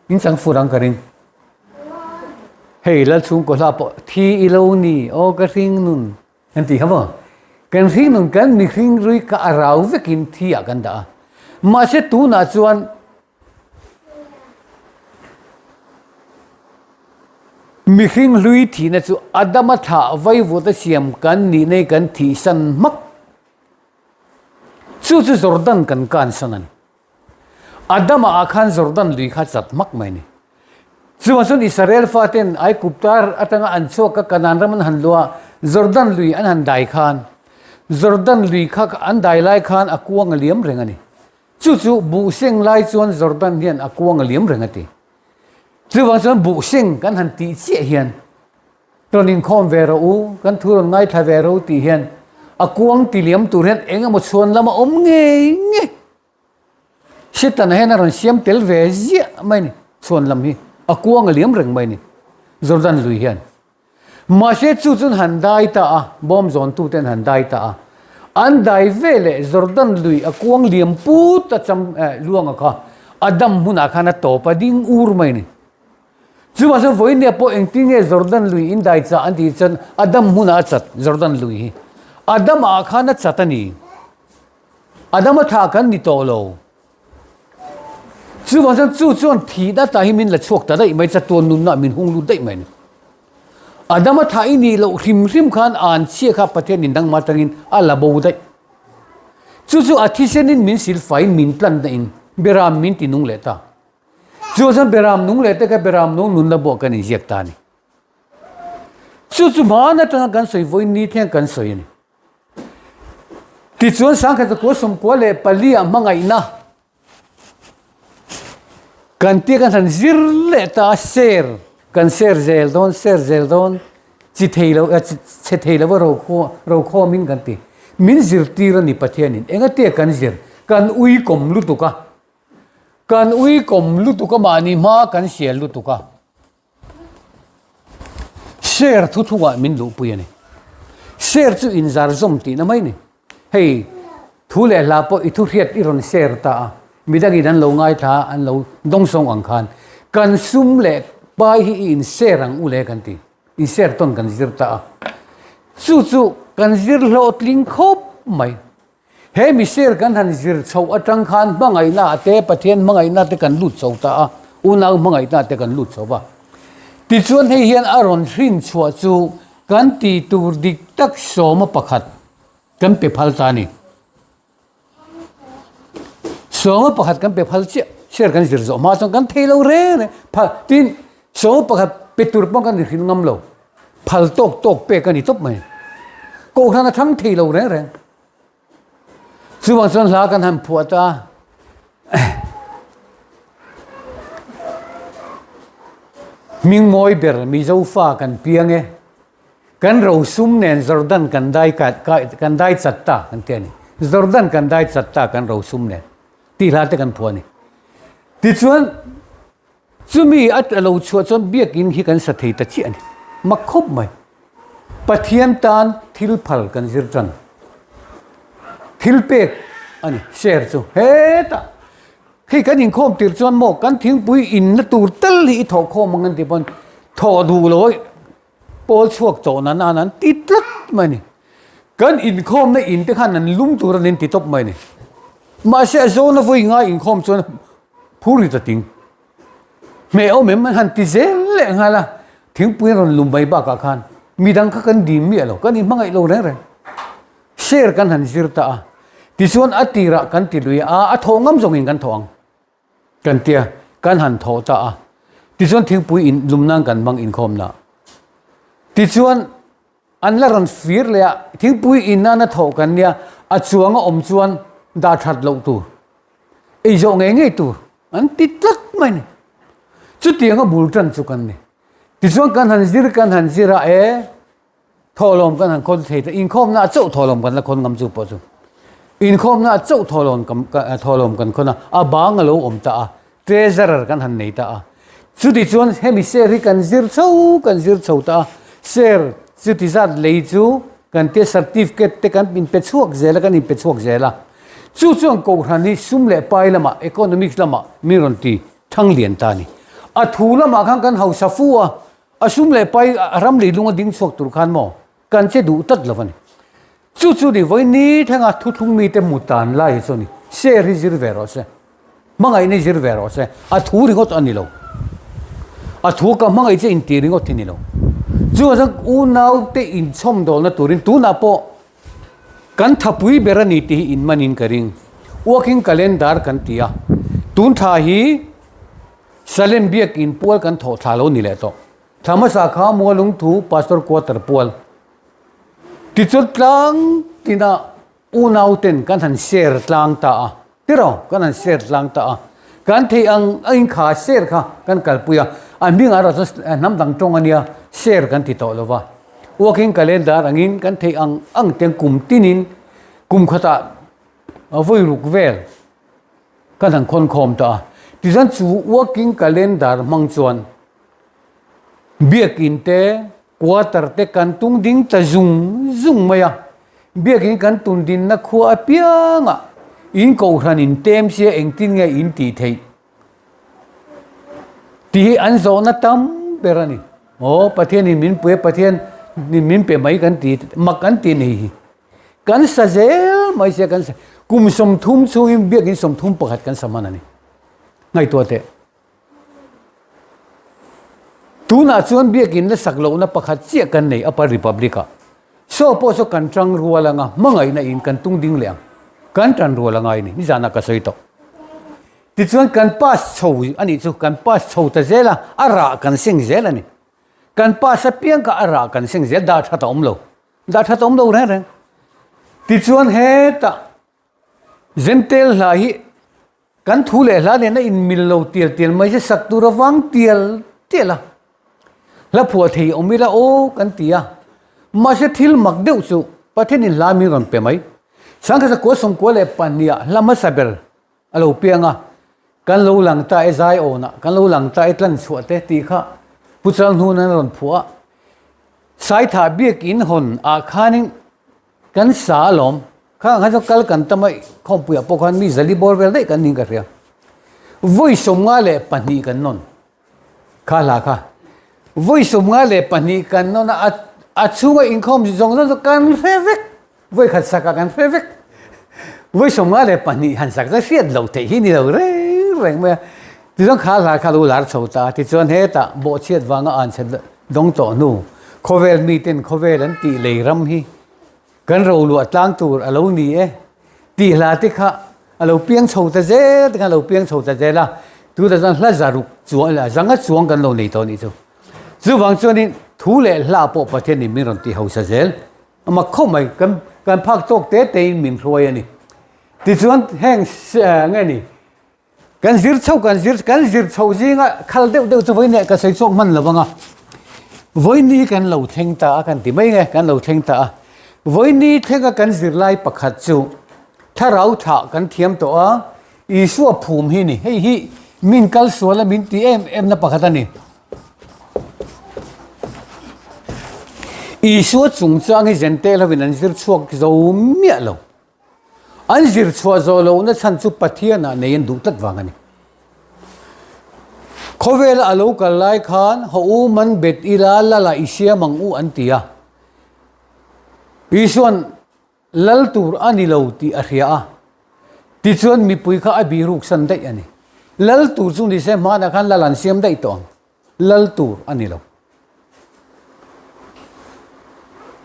In chang fur ang ka ring. Hei Lalchhungkaw hla pawh thi i lo ni aw ka hring nun kan tih kha maw? Kan hring nun kan mihring rui kha a rau vekin thi ah kan dah a. Mahse tunah chuan mihring hlui thihna chu Adama thlah vaivut a siam kan nih nei kan thihsan hmak. Chu chu Jordan kan kansan a ni. Adama ah khan Jordan lui kha chat hmak mai a ni. Chuvang chuan Israel faten Aigupta atanga an chhuak a Kanaan ram an han luh a, Jordan lui an han dai khan, Jordan lui kha an dai lai khan a kuang a liam reng a ni. Chu chu buh seng lai chuan Jordan hian a kuang a liam reng a ti. Chuvang chuan buh seng kan han tih chiah hian rawn inkhawm ve rawh u, kan thu rawn ngaithla ve rawh u tih hian a kuang ti liam tur hian eng emaw chhuan lam a awm ngei ngei. Setana hian a rawn siam tel ve ziah mai a ni, chhuan lam hi a kuang a liam reng mai a ni, Jordan lui hian. Mahse chu chuan han dai ta a, bawm zawn tute an han dai ta a. An dai veleh Jordan lui a kuang liam put a cham luanga kha a dam hmunah khan a tawp a ding ur mai a ni. Chuvang chuan vawinia pawh engtin nge Jordan lui in dai chah an tih chuan a dam hmunah a chat Jordan lui hi. A damah khan a chat a ni. A dam a thah kan ni tawh lo. Chuvang chuan chu chuan thihna tah hi min la chhuak ta daih mai, chatuan nunna min hung lut daih mai a ni. Adama thah i nih loh hrim hrim khan an chhia kha Pathianin dangmah atangin a la bo daih. Chu chu a thisenin min silfaiin min tlanna in Beram min ti nung leh ta. Chu chuan Beram nung leh te kha Beram nung nunna buah kan inziak ta a ni. Chu chu hmaan atanga kan sawi vawiin ni thleng kan sawi a ni. Tichuan Sangkhat Zakua 94 ah hmangaihna kan tia kan han zir leh ta a, share kan share zel dawn share zel dawn chi thei lo chhe thei lova rokhawmin kan ti. Min zirtir a ni Pathianin engatia kan zir kan uikawm lutuk a, kan uikawm lutuk a mahni hma kan sial lutuk a. Share thu thungah min luhpui a ni. Share chu inzar zawm tihna mai a ni. Hei thu leh hla pawh i thu hriat i rawn share ta a, midangin an lo ngaithla a, an lo dawngsawng ang khan kan sum leh pai hi i in share ang u le kan ti. In share tawn kan zir ta a. Chu chu kan zir hlawhtling khawp mai. He mihring kan han zir chhoh atang khan hmangaihna ah te, Pathian hmangaihna te kan lut chho ta a, unau hmangaihna te kan lut chho va. Tichuan hei hian a rawn hrin chhuah chu kan tih tur dik tak sawma pakhat kan pe phal ta a ni. Sawma pakhat kan pe phal chiah, share kan zir zawh hma chuan kan thei lo reng reng. Phal, tin, sawma pakhat pe tur pawh kan inhrilh ngam lo. Phal tawk tawk pek a ni tawp mai. Kohhran a thang thei lo reng reng. Chuvang chuan hla kan han phuah ta. Hming mawi ber Mizo fa kan piang e. Kan rosum nen Jordan kan dai kan dai chat ta kan ti a ni. Jordan kan dai chat ta kan rosum nen tih hla te kan phuah a ni. Tichuan Chumi a lo chhuah chuan biakinn hi kan sa thei ta chiah a ni. Mak khawp mai. Pathian tan thil phal kan zir tan. Thil pek a ni, share chu. Hetah hei kan inkhawm tir chuan maw kan thingpui inna tur tal hi i thawh khawm ang an ti pawn thawh duh lo a pawl chhuak tawh nan an an ti tlat mai a ni. Kan inkhawmna in te khan an lum tur an inti tawp mai a ni. Mahse a zawna vawi ngai inkhawm chuan phur ri ta ting. Hmeh awm em an han ti zel leh nghal a, thingpui an rawn lum mai bakah khan midang kha kan dim miah lo, kan inhmangaih lo reng reng. Share kan han zir ta a, tichuan a tirah kan ti lui a, a thawh ngam zawngin kan thawh ang kan tia, kan han thawh ta a, tichuan thingpui in lum nan kan hmang inkhawmna. Tichuan An la rawn fir leh a, thingpui in nana thawh kan nia, a chuang a awm chuan dah that loh tur, ei zawh ngei ngei tur an ti tlat mai a ni. Chutiang a bul tan chu kan ni. Tichuan kan han zir kan han zir a, e, thawhlawm kan han khawn thei ta, inkhawmna ah chauh thawhlawm kan la khawn ngam chu pawh chu. Inkhawmna ah chauh thawhlawm thawhlawm kan khawn a, a bang a lo awm ta a, Treasurer kan han nei ta a. Chuti chuan hemi share hi kan zir chho kan zir chho ta a. Share chuti zat lei chu kan tia certificate te kan inpe chhuak zel a, kan inpe chhuak zel a. Chu chuan Kohhran hi sum leh pai lamah, economics lamah min rawn ti thang lian ta a ni. A thu lamah khan kan hausa fu a, a sum leh pai a ram leilunga ding chhuak tur khan maw kan che duh tlat lo a ni. Chu chu ni vawi ni thlenga thuthlung mite mu tan lai hi chu a ni. Share hi zir ve rawh se. Hmangaihna zir ve rawh se. A thu ringawt a ni lo. A thu ka hmangaih che inti ringawt hi ni lo. Chuvang chuan unaute inchhawmdawlna turin tunah pawh kan thapui ber a ni tih hi inmanin ka ring. Working calendar kan ti a. Tun thla hi Salem Biakin pual kan thawh thla lo ni leh tawh. Thla hmasa kha Mualungthu Pastor Quarter pual. Tichuan tlang tina unau ten kan han share tlang ta a, tiraw kan han share tlang ta a, kan theih ang angin kha share kha kan kalpui a, a hmingah erawh chuan hnam dang tawng a nia share kan ti tawh lo va, working calendar angin kan theih ang ang ten kum tinin kum khatah vawi ruk vel kan han khawn khawm ta a, tichuan chu working calendar hmang chuan biakin te Quarter te kan tung ding ta zung zung mai a. Biakin kan tundinna khua apiangah in kohhran in tem sia engtin nge in tih theih tih hi an zawhna tam ber a ni. Aw Pathianin min pui a, Pathianin min pe mai kan ti, mak an ti nei hi. Kan sa zel mai sia kan sa, kum 30 chhungin biakin 31 kan sa hman a ni. Ngaihtuah teh. Tunah chuan biakin la sak lohna pakhat chiah kan nei Upper Republic-ah. Saw pawh saw kan tang rual anga hmangaihna in kan tung ding leh ang. Kan tan rual a ngai ni, nizanah ka sawi tawh. Tichuan kan pass chho a nih chu, kan pass chho ta zel a, a rah kan seng zel a ni. Kan pass apiang kha a rah kan seng zel, dah that a awm lo. Dah that a awm lo reng reng. Tichuan hetah Zentel hla hi kan thu leh hla nen a inmil lo tial tial mai se sak tur avang tial tial a, hla phuah thei awm ila aw kan ti a, mahse thil mak deuh chu Pathianin hla min rawn pe mai. Sangkhat zakua 92 ah hla hmasa ber a lo piang a, kan lo lang ta e zai awnah, kan lo lang ta e tlan chhuah te tih kha Pu Chalhnuna a rawn phuah a, Saithah biakin hawn ah khanin Kan sa alawm. Khang khan chuan kal kan tam a, khawmpuiah pawh khan mi zali bawr vel daih kan niin ka hria. Vawi 52 kan nawn. Kha hla kha. Vawi 52 kan nawn a, a chhunga inkhawm zawng zawng chu kan hre vek. Vawi khat sakah kan hre vek. Vawi 52 han sak chu hriat loh theih hi ni lo reng reng mai a. Tichuan kha hla kha lo lar chho ta a, tichuan hetah bawhchhiat vanga an chhe dawng tawh hnu, khawvel miten khawvel an tih lei ram hi kan roluah tlang tur a lo ni e tih hla te kha a lo piang chho ta zel te khan a lo piang chho ta zel a, tunah chuan hla zaruk chuang leh zanga chuang kan lo nei tawh a nih chu. Chuvang chuanin thu leh hla pawh Pathianin min rawn ti hausa zel a mak khawp mai, kan kan phak tawk te tein min hruai a ni. Tichuan heng nge ni Kan zir chho kan zir kan zir chho zinga khal deuh deuh chu vawiin ka sawi chhuak hman lo vang a, vawiin kan lo thleng ta a kan ti mai nge kan lo thleng ta a, vawiin thlenga kan zirlai pakhat chu thlarau thlah kan thiam tawh a, Isua phum hi ni, hei hi min kal sual a min ti em em na pakhat a ni. Isua chungchang hi Zentel hovin an zir chhuak zo miah lo. An zir chhuah zawh lohna chhan chu Pathianah nei an duh tlat vang a ni. Khawvela a lo kal lai khan haw u man bet ila lala i siam ang u an ti a. Isuan lal tur a ni lo tih a hria a, tichuan mipui kha a biruk san daih a ni. Lal tur chu ni se hmanah khan lal an siam daih tawh ang. Lal tur a ni lo.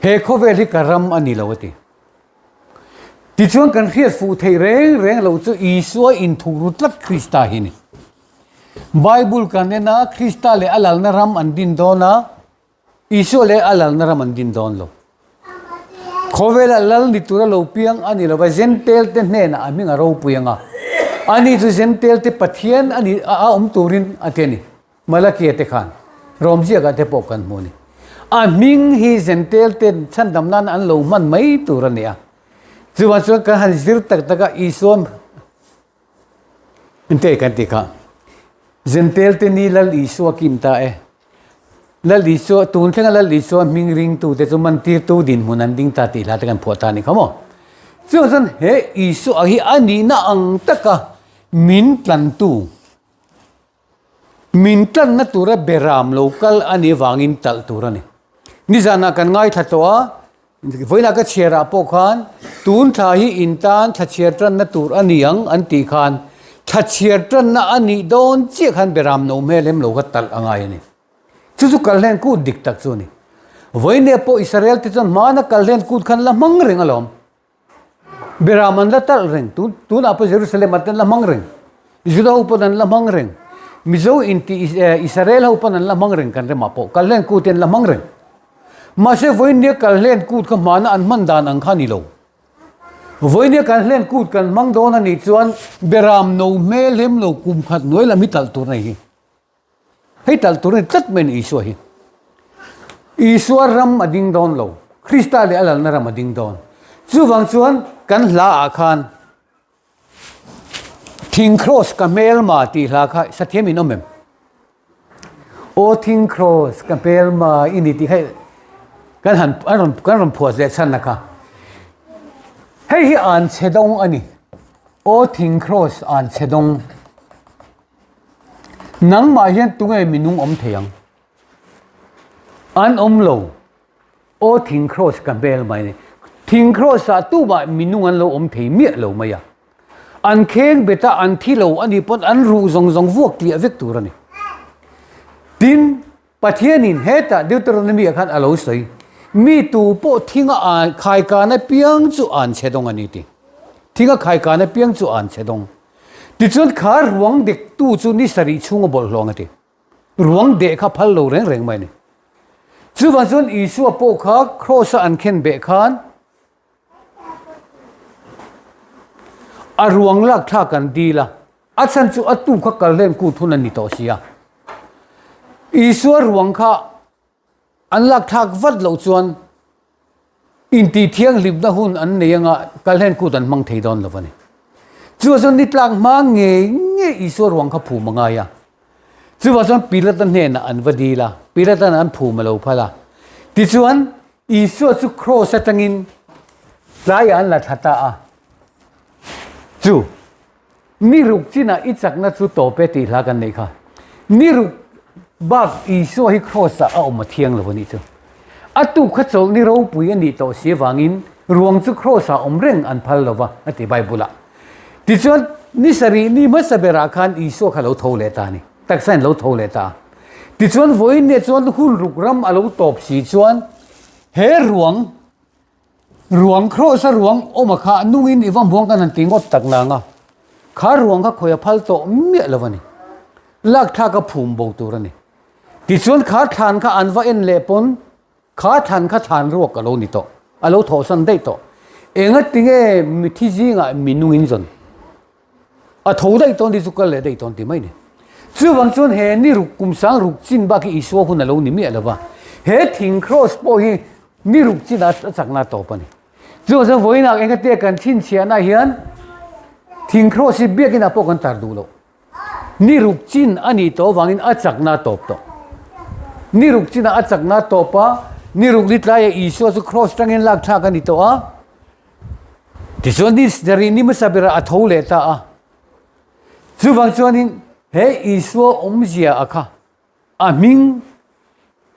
He khawvel hi ka ram a ni lo a ti. Tichuan kan hriat fuh theih reng reng lo chu Isua inthukru tlat Krista hi a ni. Bible kan en a, Krista leh a lalna ram an din dawn a, Isua leh a lalna ram an din dawn lo. Khawvela lal ni tura lo piang a ni lo va, Jentail te hnenah a hming a ropui ang a. Ani chu Jentail te Pathian a ni a awm turin a ti a ni. Malakia te khan Rom ziakah te pawh kan hmu a ni. A hming hi Jentail te chhandam nan an lo hman mai tur a ni a. Chuvang chuan kan han zir tak tak a, Isua Inte kan ti kha. Jentail te ni Lal Isua kim ta e. Lal Isua, tun thlenga Lal Isua hming ringtute chu mantirtu dinhmun an ding ta tih hla te kan phuah ta a ni kha maw. Chuvang chuan he Isua hi a nihna ang taka min tlantu, min tlanna tura beram lo kal a nih avangin talh tur a ni. Nizanah kan ngaithla tawh a, Vawiinah ka chhiarah pawh khan tun thla hi in tan thla chhiar tanna tur a ni ang an tih khan thla chhiar tanna a nih dawn chiah khan beram no hmel em lo kha talh a ngai a ni. Chu chu kalhlen kut dik tak chu a ni. Vawiinah pawh Israel te chuan hmana kalhlen kut khan la hmang reng alawm. Beram an la talh reng. Tun tunah pawh Jerusalem ah te an la hmang reng. Juda ho pawn an la hmang reng. Mizo inti Israel ho pawn an la hmang reng kan remah pawh kalhlen kut hi an la hmang reng. Mahse vawinia kalhlen kut kha hmana an hman dan ang kha a ni lo. Vawinia kalhlen kut kan hmang dawn a nih chuan beram no hmel hem lo kum khat hnuai lam hi talh tur a nei hi. Hei talh tur a ni tlat mai a ni Isua hi. Isua ram a ding dawn lo. Krista leh a lalna ram a ding dawn. Chuvang chuan kan hla ah khan Thing kraws ka hmelma tih hla kha sathiam in awm em? Aw thing kraws ka hmelma i ni tih kha kan han an rawn kan rawn phuah leh chhan na kha. Hei hi an chhe dawng a ni. Aw thing kraws an chhe dawng. Nangmah hian tunge minung awm thei ang? An awm lo. Aw thing kraws ka hmel mai a ni. Thing kraws ah tumah minung an lo awm thei miah lo mai a. An kheng bet a, an thi lo a nih pawn an ruh zawng zawng vuak tliah vek tur a ni. Tin, Pathianin hetah Deuteronomy ah khan a lo sawi, Mi tu pawh thinga an khaikan apiang chu an chhe dawng a ni ti. Thinga khaikan apiang chu an chhe dawng. Tichuan kha ruang dektu chu ni sarih chhunga bawlhhlawng a ti. Ruang deh kha phal lo reng reng mai a ni. Chuvang chuan Isua pawh kha Kraws-a an khen beh khan a ruang lak thlak an dil a, a chhan chu a tu kha kal hlen kut hun a ni tawh si a. Isua ruang kha an lak thlak vat loh chuan intih thianghlimna hun an nei anga kal hlen kut an hmang thei dawn lo a ni. Chuvang chuan ni tlak hma ngei ngei Isua ruang kha phum a ngai a. Chuvang chuan Pilata hnenah an va dil a, Pilata'n an phum a lo phal a. Tichuan Isua chu kraws atangin tlaiah an la thla ta a, Chu, ni ruk chinah i chakna chu tawp e tih hla kan neih kha. Ni ruk bak Isua hi kraws ah a awm a thiang lo a nih chu. A tuk kha chawlh ni ropui a nih tawh si avangin ruang chu kraws ah awm reng an phal lo va a ti Bible ah. Tichuan, ni sarih ni hmasa berah khan Isua kha lo tho leh ta a ni. Taksa in lo tho leh ta a. Tichuan vawiin nia chuan hun ruk ram a lo tawp si chuan he ruang, ruang kraws a ruang awm a kha nungin i va hmuang kan han ti ngawt tak nang a, kha ruang kha khawi a phal tawh miah lo a ni. Lakthlak a phum bo tur a ni. Tichuan kha thlan kha an va en leh pawn Kha thlan kha thlan ruak a lo ni tawh, a lo thawhsan daih tawh. Enga tinge mithi zingah minung in zawn? A tho daih tawn ti chu kal leh daih tawn ti mai ni. Chuvang chuan he ni ruk kum sang ruk chin bak hi Isua hun a lo ni miah lo va. He thing kraws pawh hi ni ruk chin a chakna tawp a ni. Chuvang chuan vawiinah enga tia kan chhinchhiahna hian thing kraws hi biakinah pawh kan tar duh loh. Ni ruk chin a nih tawh avangin a chakna a tawp tawh. Ni ruk chinah a chakna a tawp a, ni ruk ni tlaiah Isua chu kraws tangin lak thlak a ni tawh a. Tichuan ni sarih ni hmasa berah a tho leh ta a. Chuvang chuanin he Isua awmzia a kha a hming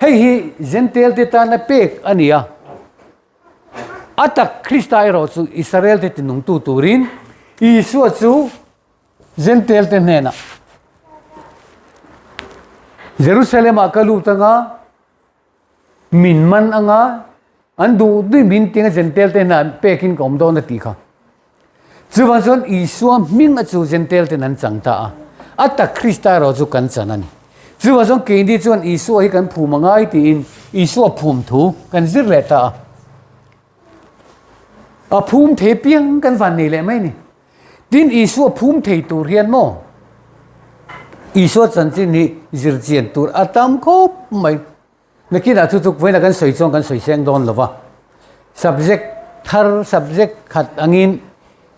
hei hi Jentail te tana pek a ni a. A tak Krista erawh chu Israel te tinungtu turin Isua chu Jentail te hnenah, Jerusalem-ah ka lut anga, min man anga, an duh duih min tinga Jentail te hnenah pekin ka awm dawn a tih kha. Chuvang chuan Isua hming a chu Jentail ten an chang ta a, a tak Krista erawh chu kan chan a ni. Chuvang chuan keini chuan Isua hi kan phum angai tiin Isua phum thu kan zir leh ta a. A phum thei piang kan van nei leh mai a ni. Tin, Isua phum thei tur hian maw? Isua chanchin hi zir chian tur a tam khawp mai. Nakinah chu chuk vawiinah kan sawi chuan kan sawi seng dawn lo va. Subject thar, subject khat angin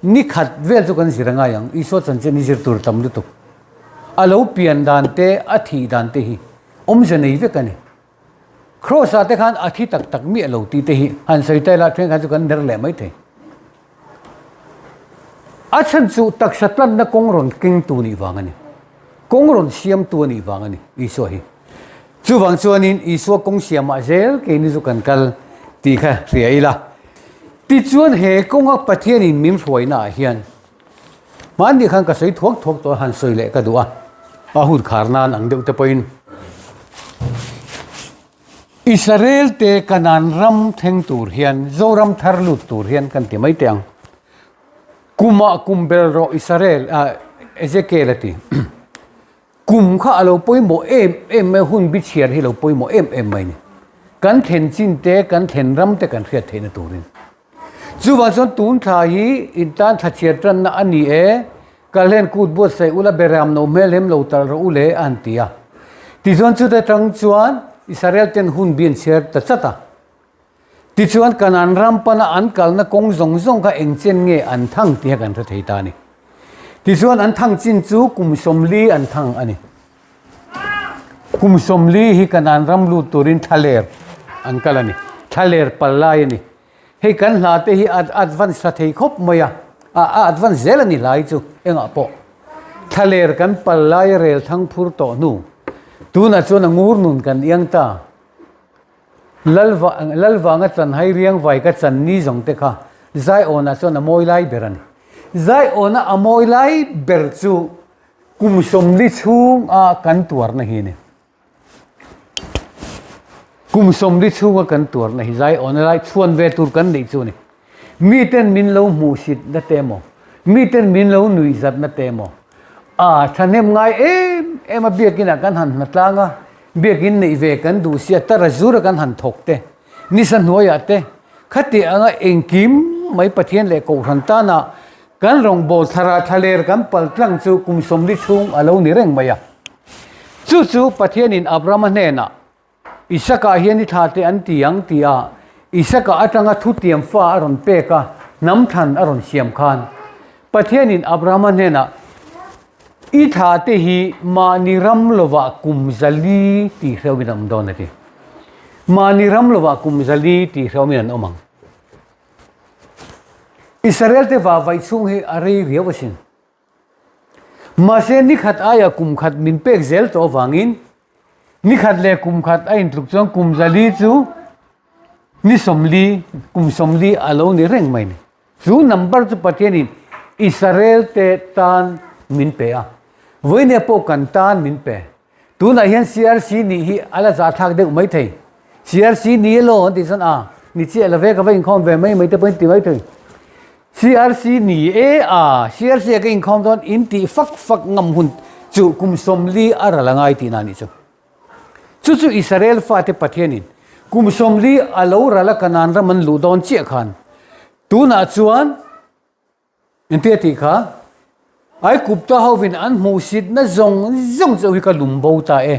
ni khat vel chu kan zir a ngai ang. Isua chanchin hi zir tur tam lutuk. A lo pian dan te, a thih dan te hi awmze nei vek a ni. Kraws-ah te khan a thi tak tak miah lo tih te hi han sawi ta ila thenkhat chu kan ner leh mai thei. A chhan chu taksa tlanna kawng rawn kengtu nih vang a ni. Kawng rawn siamtu a nih vang a ni Isua hi. Chuvang chuanin Isua kawng siamah zel keini chu kan kal tih kha hria ila. Tichuan he kawnga Pathianin min hruainaah hian Hmanni khan ka sawi thuak thuak tawh a, han sawi leh ka duh a, a hun khar nan ang deuh te pawhin Israel te Kanan ram thleng tur hian Zoram thar lut tur hian kan ti mai teh ang. Kumah kum bel rawh Israel ah Ezekiel a ti. Kum kha a lo pawimawh em em mai, hun bi chhiar hi a lo pawimawh em em mai a ni. Kan thlen chin te, kan thlen ram te kan hriat theihna turin. Chuvang chuan tun thla hi intan thla chhiar tanna a ni e, Kalhen kut buatsaih ula beram no hmel hem lo talh rawh u le a han ti a. Tichuan chute tang chuan Israel ten hun bi an chhiar ta chat a. Tichuan Kanaan ram pana an kalna kawng zawng zawng kha eng chen nge an thang tih kha kan hre thei ta a ni. Tichuan an thang chin chu kum 40 an thang a ni. Kum 40 hi Kanaan ram lut turin thlaler an kal a ni. Thlaler pal lai a ni. Hei kan hla te hi a advance tha thei khawp mai a, a advance zel a ni hla hi chu engah pawh. Thlaler kan pal lai a rel thang phur tawh hnu. Tunah chuan a ngur nun kan iang ta. Lalvanga chanhai riang vai ka chan ni zawng te kha Zaiawnah chuan a mawi lai ber a ni. Zaiawna a mawi lai ber chu kum 40 chhunga kan tuarna hi a ni. Kum 40 chhunga kan tuarna hi Zaiawna lai chhuan ve tur kan neih chu a ni. Miten min lo hmuhsitna te emaw, miten min lo nuihzatna te emaw, a thahnem ngai em em a biakinah kan han hnatlang a, biakin neih ve kan duh sia tara zura kan han thawk te, nisa hnuaiah te, khati anga engkim mai Pathian leh Kohhran tana kan rawngbâwl thara thlaler kan pal tlang chu kum 40 chhung a lo ni reng mai a. Chu chu Pathianin Abrahama hnenah Isaka hian i thla te an ti ang ti a, Isaka atanga thutiam fa a rawn pek a, hnam thlan a rawn siam khan. Pathianin Abrahama hnenah, I thla te hi mahni ram lovah kum 400 tih hreuhin an awm dawn a ti. Mahni ram lovah kum 400 tih hreuhin an awm ang. Israel te vahvaih chhung hi a rei riau asin. Mahse nikhat aia kum khat min pek zel tawh avangin nikhat leh kum khat a intluk chuan kum 400 chu ni 40, kum 40 a lo ni reng mai ni. Chu number chu Pathianin Israel te tan min pe a, vawinia pawh kan tan min pe. Tunah hian CRC nih hi a la zahthlak deuh mai thei. CRC ni elaw an tih chuan a ni chiah lo ve ka va inkhawm ve mai mai te pawhin ti mai thei. CRC ni e a, CRC ah ka inkhawm dawn in tih fak fak ngam hun chu kum 40 a ral a ngai tihna a nih chu. Chu chu Israel fate Pathianin kum 40 a lo ral a Kanaan ram an luh dawn chiah khan tunah chuan Engtia tih kha Aigupta hovin an hmuhsitna zawng zawng chu hi ka lum bo ta e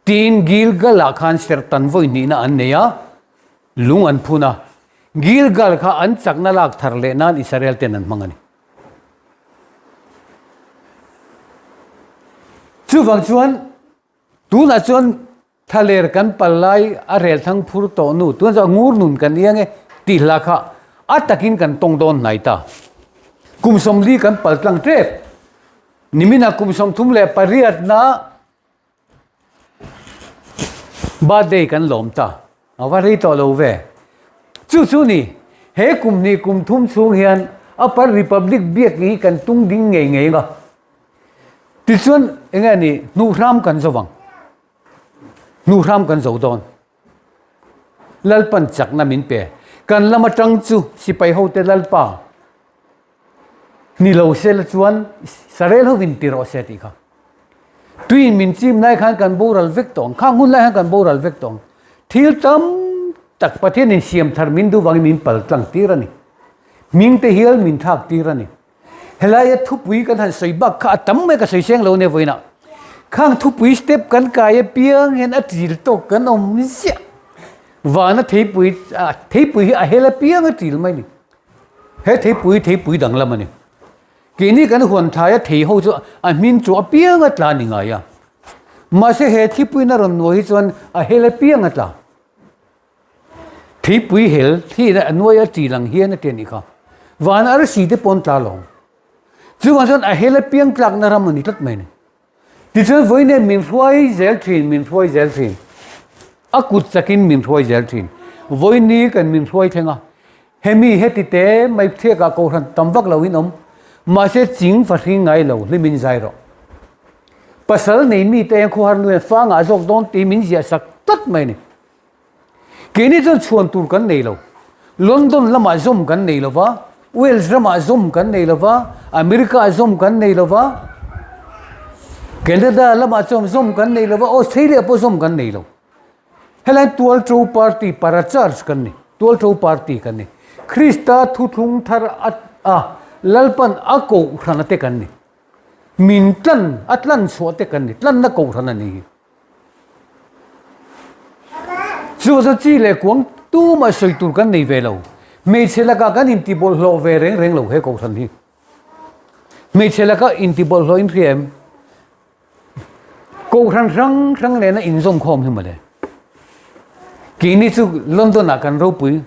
tiin Gilgal-ah khan serhtan vawi hnihna an nei a, lung an phun a. Gilgal kha an chakna lak thar leh nan Israel ten an hmang a ni. Chuvang chuan tunah chuan Thlaler kan pal lai a rel thang phur tawh nu tun chu a ngur nun kan iang e tih hla kha a takin kan tawng dawn hnai ta. Kum 40 kan pal tlang tep. Niminah kum 38 na birthday kan lawm ta. A va rei tawh lo ve. Chu chu ni, he kum hnih kum thum chhung hian Upper Republic biak hi kan tung ding ngei ngei ang a. Tichuan eng nge ni hnuhhram kan zo vang. Hnuhhram kan zo dawn. Lalpan chakna min pe. Kan lam atang chu sipai hote Lalpa ni lo se la chuan Sarel hovin ti rawh se tih kha. Tuiin min chim lai khan kan boral vek tawh ang. Khang hun lai khan kan boral vek tawh ang. Thil tam tak Pathianin siam thar min duh vangin min pal tlang tir a ni. Hming te hial min thlak tir a ni. Helaia thupui kan han sawi bak kha a tam mai ka sawi seng lo nia vawiinah. Khang thupui step kan kai apiang hian a ṭil tawk kan awm ziah. Vana theipui theipui hi a hel apiang a ṭil mai a ni. He theipui theipui danglam a ni. Keini kan huan thlaia thei ho chu a hmin chu apiang a tla ni ngai a. Mahse he thlipuiin a rawn nuai hi chuan a hel apiang a tla. Theipui hel thliin a nuai a ṭil ang hian a ti a nih kha. Van arsi te pawh an tla lo. Chuvang chuan a hel apiang tlakna ram a ni tlat mai a ni. Tichuan vawiin min hruai zel thin, min hruai zel thin. A kut chakin min hruai zel thin. Vawiin ni kan min hruai thleng a. Hemi heti te mai thiakah kohhran tam vak loin awm. Mahse ching fahring ngai lo hlimin zai rawh. Pasal nei mite hian khuahar nuin fa ngah zawk dawn tih min ziah sak tlat mai a ni. Keini chuan chhuan tur kan nei lo. London lamah zawm kan nei lo va, Wales ramah zawm kan nei lo va, America ah zawm kan nei lo va, Canada lamah chuan zawm kan nei lo va, Australia pawh zawm kan nei lo. Helai tualto party para church kan ni, tualto party kan ni. Krista thuthlung thar a a Lalpan a kohhrana te kan ni. Min tlan a tlan chhuah te kan ni, tlanna kohhran a ni hi. Chu chu chi leh kuang tumah sawi tur kan nei ve lo. Hmeichhe lakah kan intibawlhhlawh ve reng reng lo he kohhran hi. Hmeichhe lakah intibawlhhlawh in hria em? Kohhran hrang hrang nena inzawm khawm hi mawle. Keini chu London ah kan ropui.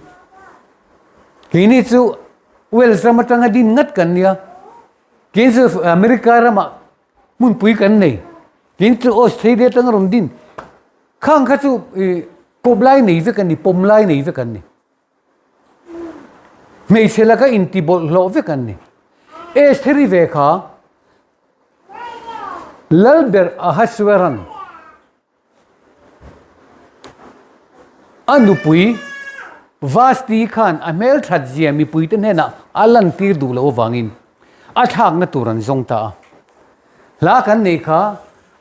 Keini chu Wales ram atanga din ngat kan nia. Keini chu America ramah hmunpui kan nei. Keini chu Australia atanga rawn din. Khang kha chu kawp lai nei vek an ni, pawm lai nei vek an ni. Hmeichhe laka inti bawlhhlawh vek an ni. Estheri ve kha Lalber Ahasueran a nupui Vasti khan a hmelthat zia mipuite hnenah a lantir duh loh avangin a thlakna tur an zawng ta a. Hla kan nei kha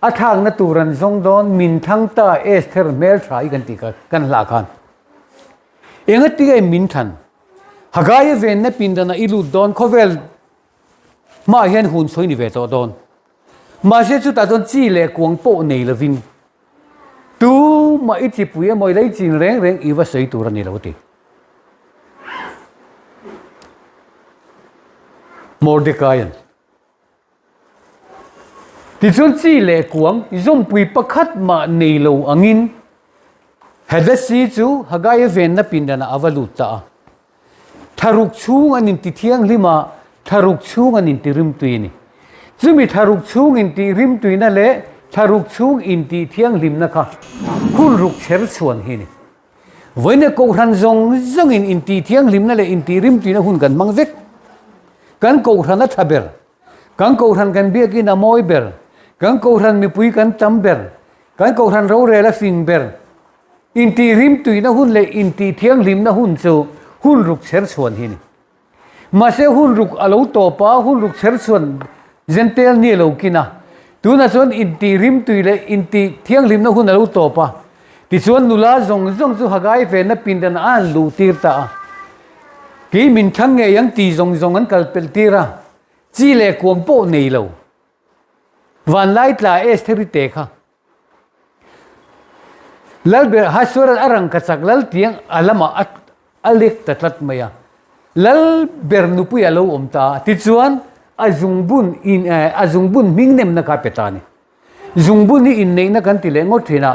a thlakna tur an zawng dawn min thlang ta Esther hmeltha i kan tih kha kan hla khan. Engatinge min thlan? Hagaia venna pindanah i lut dawn khawvel Hmaah hian hun sawi ni ve tawh dawn. Mahse chutah chuan chi leh kuang pawh nei lovin tumah i chipui emaw i lei chin reng reng i va sawi tur a ni lo a ti. Mordecai-a'n Tichuan chi leh kuang zawmpui pakhat mah nei lo angin Hadassi chu Haggai-a venna pindanah a va lut ta a. Thlaruk chhung an inti thianghlim a, thlaruk chhung an inti rimtui a ni. Chumi thlaruk chhung intih rimtuina leh thlaruk chhung intih thianghlimna kha hun ruk chher chhuan hi a ni. Vawiin kohhran zawng zawngin intih thianghlimna leh intih rimtuina hun kan hmang vek. Kan kohhran a tha ber, kan kohhran kan biakin a mawi ber, kan kohhran mipui kan tam ber, kan kohhran rorel a fing ber, Intih rimtuihna hun leh intih thianghlimna hun chu hun ruk chher chhuan hi a ni. Mahse hun ruk a lo tawp a, hun ruk chher chhuan Jentail ni a lo kin a. Tunah chuan intih rimtui leh intih thianghlimna hun a lo tawp a. Tichuan nula zawng zawng chu Hagai venna pindanah a han luh tir ta a. Kei min thlang ngei ang ti zawng zawng an kal pelh tir a, chi leh kuang pawh nei lo. Vanlai tla Estheri te kha. Lalber Ahasuerus a rangkachak lal tiang a lamah a lek ta tlat mai a. Lalber nupui a lo awm ta a, tichuan a zungbun in a zungbun hming nemna kha a pe ta a ni. Zungbun hi inneihna kan ti leh ngawt thin a,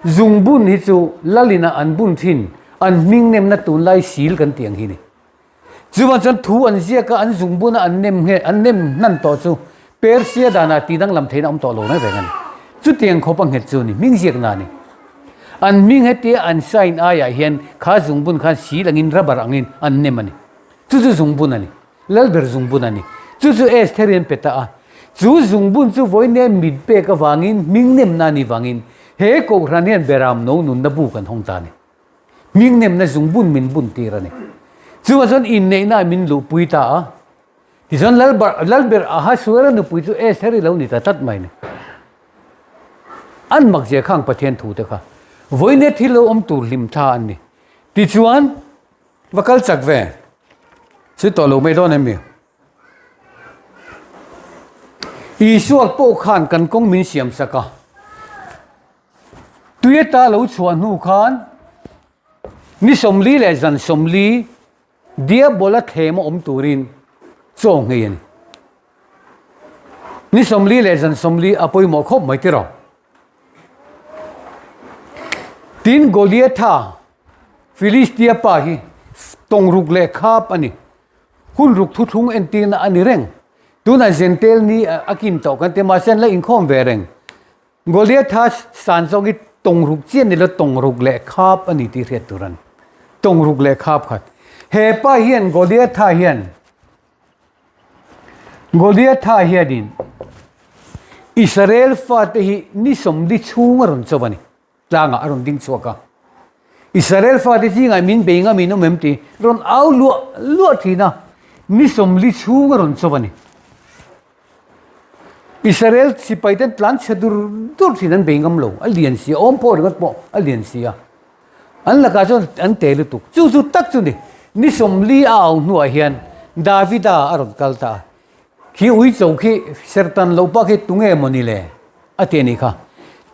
zungbun hi chu lalina an bun thin, an hming nemna tunlai sil kan tih ang hi a ni. Chuvang chuan thu an ziak a, an zungbun a an nem nge, an nem hnan tawh chu Persia danah tih danglam theihna awm tawh lo reng reng a ni. Chutiang khawp a nghet chu a ni, hming ziakna a ni. An hming hetia an sign aiah hian kha zungbun khan sil angin rubber angin an nem a ni. Chu chu zungbun a ni. Lalber zungbun a ni. Chu chu Esther-i an pe ta a. Chu zungbun chu vawiin mit pek avangin hming nemna a nih vangin he Kohhran hian Beram no nunna bu kan hawng ta a ni. Hming nemna zungbun min bun tir a ni. Chuvang chuan inneihna ah min luhpui ta a. Tichuan Lalber Lalber Ahasuera nupui chu Esther i lo ni ta tlat mai ni. An mak zia khang Pathian thu te kha. Vawiin thil lo awm tur hlim thla an ni. Tichuan va kal chak ve. Chu tawh lo mai dawn em mi? Isua pawh khan kan kawng min siam sak a. Tuiata lo chhuah hnu khan ni 40 leh zan 40 Diabola thlema awm turin chaw nghei a ni. Ni 40 leh zan 40 a pawimawh khawp mai tiraw. Tin Goliatha Filistia pa hi tawngruk leh khap a ni. Hun ruk thuthlung entirna a ni reng. Tunah Jentail ni a kin tawh kan ti mahse an la inkhawm ve reng. Goliatha san zawk hi tawngruk chiah ni lo tawngruk leh khap a ni tih hriat tur a ni. Tawngruk leh khap khat. He pa hian Goliatha hian Goliatha hianin Israel fate hi ni 40 chhung a rawn cho a ni. Tlangah a rawn ding chhuak a. Israel fate zingah min bei ngam in awm em tih rawn au luah luah thin a, ni 40 chhung a rawn cho a ni. Israel sipai ten tlan chhe dur dur thin an bei ngam lo, a lian si a, awm pawh ringawt pawh a lian si a. An lakah chuan an te lutuk. Chu chu tak chu ni, ni 40 a au hnuah hian Davida a rawn kal ta a. Khi uicho khi sertan loh bak hi tunge maw ni le? a ti a nih kha.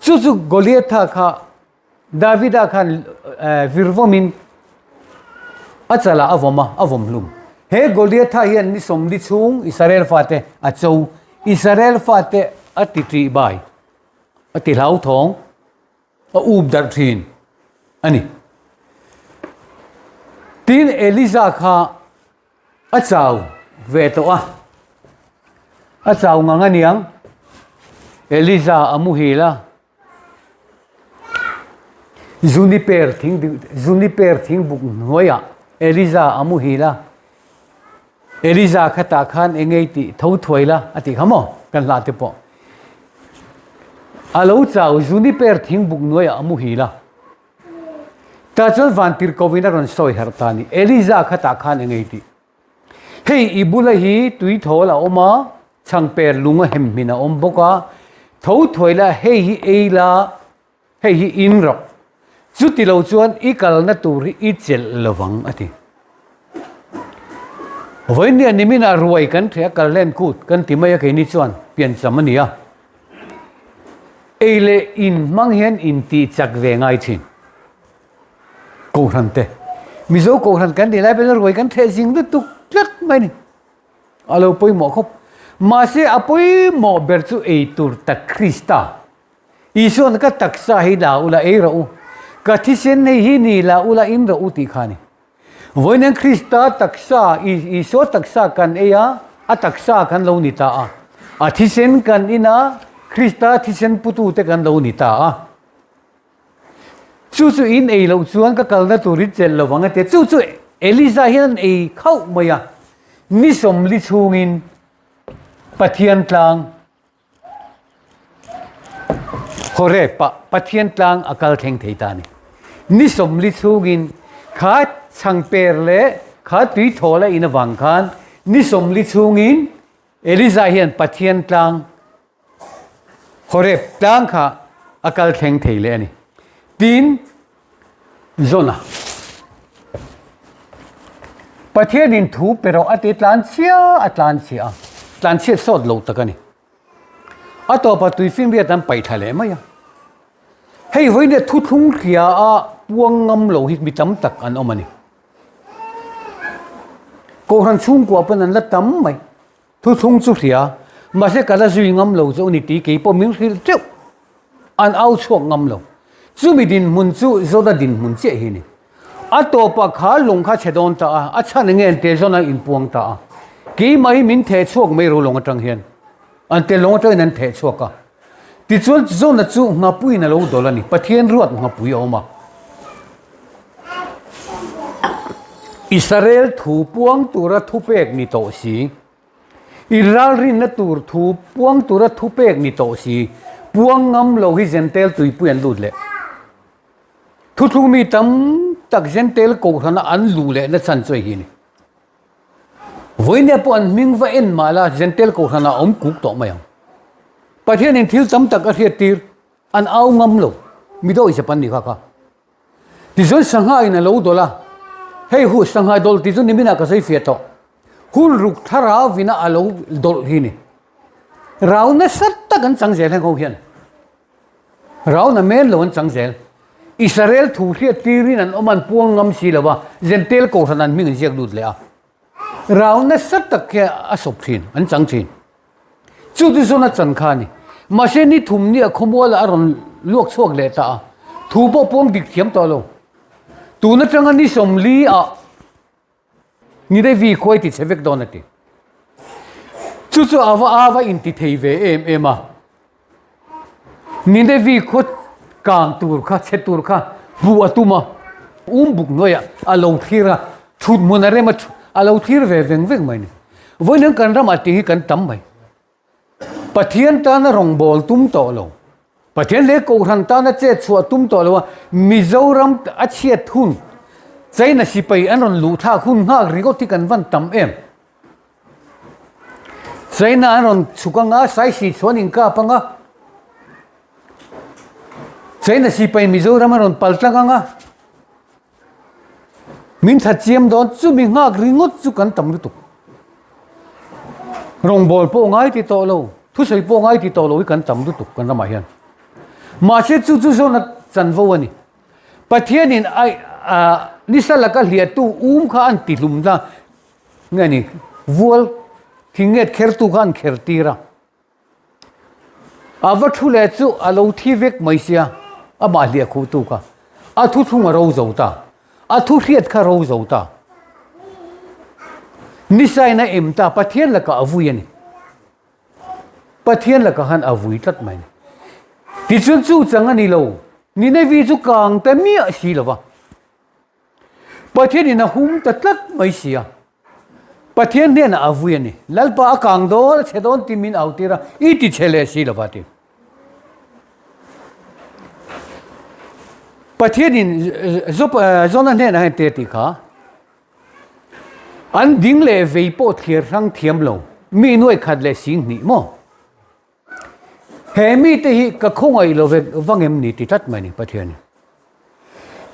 Chu chu Goliatha kha Davida khan vir vawmin a chalah a vawm a, a vawm hlum. He Goliatha hian ni 40 chhung Israel fate a cho, Israel fate a ti ṭih bai, a ti hlauthawng. A up darh thin a ni. Tin, Eliza kha. A chau ve tawh a, a chau ngang a niang. Eliza a muhil a, Juniper thing Juniper thingbuk hnuaiah Eliza a muhil a, Eliza khatah khan eng ngei tih tho thuai la a tih kha maw kan hlah te pawh. A lo chau Juniper thingbuk hnuaiah a muhil a. Tah chuan vantir kovin a rawn sawi harh ta a ni, Eliza khatah khan eng ei tih? Hei i bula hi tui thawl a awm a, chhangper lung a hem hmin a awm bawk a, tho thuai la hei hi ei la, hei hi in rawh. Chuti lo chuan i kalna tur hi i chelh lovang a ti. Vawinia niminah ruai kan ṭheh a kallen kut kan ti mai a keini chuan piancham a ni a. Ei leh in hmang hian in tih chak ve ngai thin. Kohhran te. Mizo kohhran kan tih lai pawhin ruai kan theh zing lutuk tlat mai a ni. A lo pawimawh khawp. Mahse a pawimawh ber chu ei tur tak Krista. Isuan ka taksa hi la ula ei rawh u. Ka thisen hei hi ni la ula in rawh u tih kha a ni. Vawiin Krista taksa, Isua taksa kan ei a, a taksa kan lo ni ta a. A thisen kan in a, Krista thisen putute kan lo ni ta a. Chu chu in ei loh chuan ka kalna tur i chelh lo vang a ti a. Chu chu Elisa hian an ei khauh mai a, ni sawmli chhungin Pathian tlang Horeb ah Pathian tlang a kal thleng thei ta a ni. Ni sawmli chhungin kha chhangper leh kha tui thawl a in avang khan ni sawmli chhungin Eliza hian Pathian tlang Horeb tlang kha a kal thleng thei leh a ni. Tin, Jona Pathianin thu pe rawh a ti tlan chhia a tlan chhia a, tlan chhiat sawt lo tak a ni. A tawpah tuifinriat an paih thla leh mai a. Hei vawiin thuthlung hria a puang ngam lo hi mi tam tak an awm a ni. Kohhran chhungkua pawn an la tam mai. Thuthlung chu hria, mahse ka la zui ngam lo chu a ni tih kei pawh min hrilh teuh. An au chhuak ngam lo. Chumi dinhmun chu Jona dinhmun chiah hi a ni. A tawpah kha lung kha chhe dawn ta a, a chhan enge an tel Jona inpuang ta a. Keimah hi min theh chhuak mai ro lawng atang hian. An tel lawng atangin an theh chhuak a. Tichuan Jona chu nghapuiin a lo dawlh a ni. Pathian ruat nghapui a awm a. Israel thu puang tura thupek ni tawh si. I ralrinna tur thu puang tura thupek ni tawh si. Puang ngam lo hi Jentail tuipui an lut leh. Thuthlung mi tam tak Jentail kohhrana an luh lehna chhan chu hei hi a ni. Vawinia pawh an hming va en mah la Jentail kohhrana a awm kuk tawh mai ang. Pathianin thil tam tak a hriattir an au ngam lo. Midawi Japan ni kha kha. Tichuan sangha in a lo dawlh a, hei hu sangha dawlh tih chu niminah ka sawi fiah tawh. Hun ruk thlarau vina a lo dawlh hi ni. Rau nasa tak an chang zel heng ho hian. Rau na men lo an chang zel. Israel thu hriat tirin an awm an puang ngam si lo va, Jentail kohhran an hming an ziak lut leh a. Rau nasa tak hi a sawp thin, an chang thin. Chu chu zawn a chan kha a ni. Mahse ni thum nia khawmualah a rawn luak chhuak leh ta a, thu pawh puang dik thiam tawh lo. Tun atanga ni 40 ah Ninevi khuai ti chhe vek dawn a ti. Chu chu a va a va inti thei ve em em a. Ninevi khaw kang tur kha, chhe tur kha hmuh a tum a, um buk hnuaiah a lo thlir a, thut hmun a rem a, a lo thlir ve veng veng mai a ni. Vawiin kan ramah tih hi kan tam mai. Pathian tana rawngbâwl tum tawh lo, Pathian leh Kohhran tana chet chhuah tum tawh lo a, Mizoram a chhiat hun, China sipai an rawn luh thlak hun nghak ringawt hi kan van tam em. China an rawn chhuk anga, Saisi chuan inkap anga, China sipai Mizoram an rawn pal tlang anga, Min that chiam dawn chumi nghak ringawt chu kan tam lutuk. Rawngbâwl pawh ngai ti tawh lo, thusawi pawh ngai ti tawh lo hi kan tam lutuk kan ramah hian. Mahse chu chu zawna chanvo a ni. Pathianin ai nisa laka hliahtu um kha an tihlumna nge ni vual thing nget khertu kha an kher tir a. A va thu leh chu a lo thi vek mai sia, amah hliah khuh tu kha. A thu thlung a ro zo ta. A thu hriat kha ro zo ta. Nisain a em ta, Pathian lakah a vui a ni. Pathian lakah khan a vui tlat mai a ni. Tichuan chu chang a ni lo, Ninevi chu kang ta miah si lo va. Pathianin a hum ta tlat mai si a. Pathian hnenah a vui a ni. Lalpa a kang dawn, a chhe dawn tih min au tir a, i ti chhe leh si lo va ti. Pathianin Jona hnenah hian te tih kha an ding leh vei pawh thlir hrang thiam lo, mi nuai khat leh sing hnih maw? He mite hi ka khawngaih lo vek vang em ni ti tlat mai ni Pathian.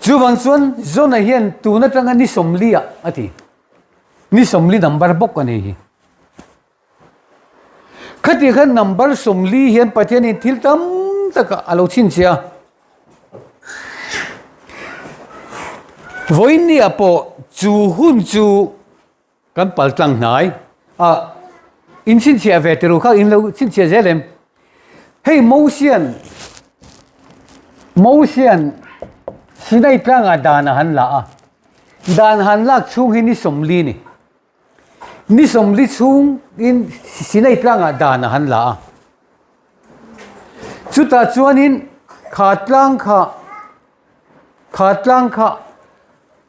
Chuvang chuan Jona hian tun atanga ni sawmli ah a ti. Ni sawmli number bawk a nei hi. Khati khan number sawmli hian Pathianin thil tam tak a lo chhinchhiah a. Vawiinniah pawh chu hun chu Kan pal tlang hnai a in chhinchhiah ve tiru kha in lo chhinchhiah zel em? Hei Mosian Mosian Sinai tlangah dan a han la a, dan han lak chhung hi ni sawmli ni. Ni sawmli chhung in Sinai tlangah dan a han la a. Chutah chuanin kha tlang kha Kha tlang kha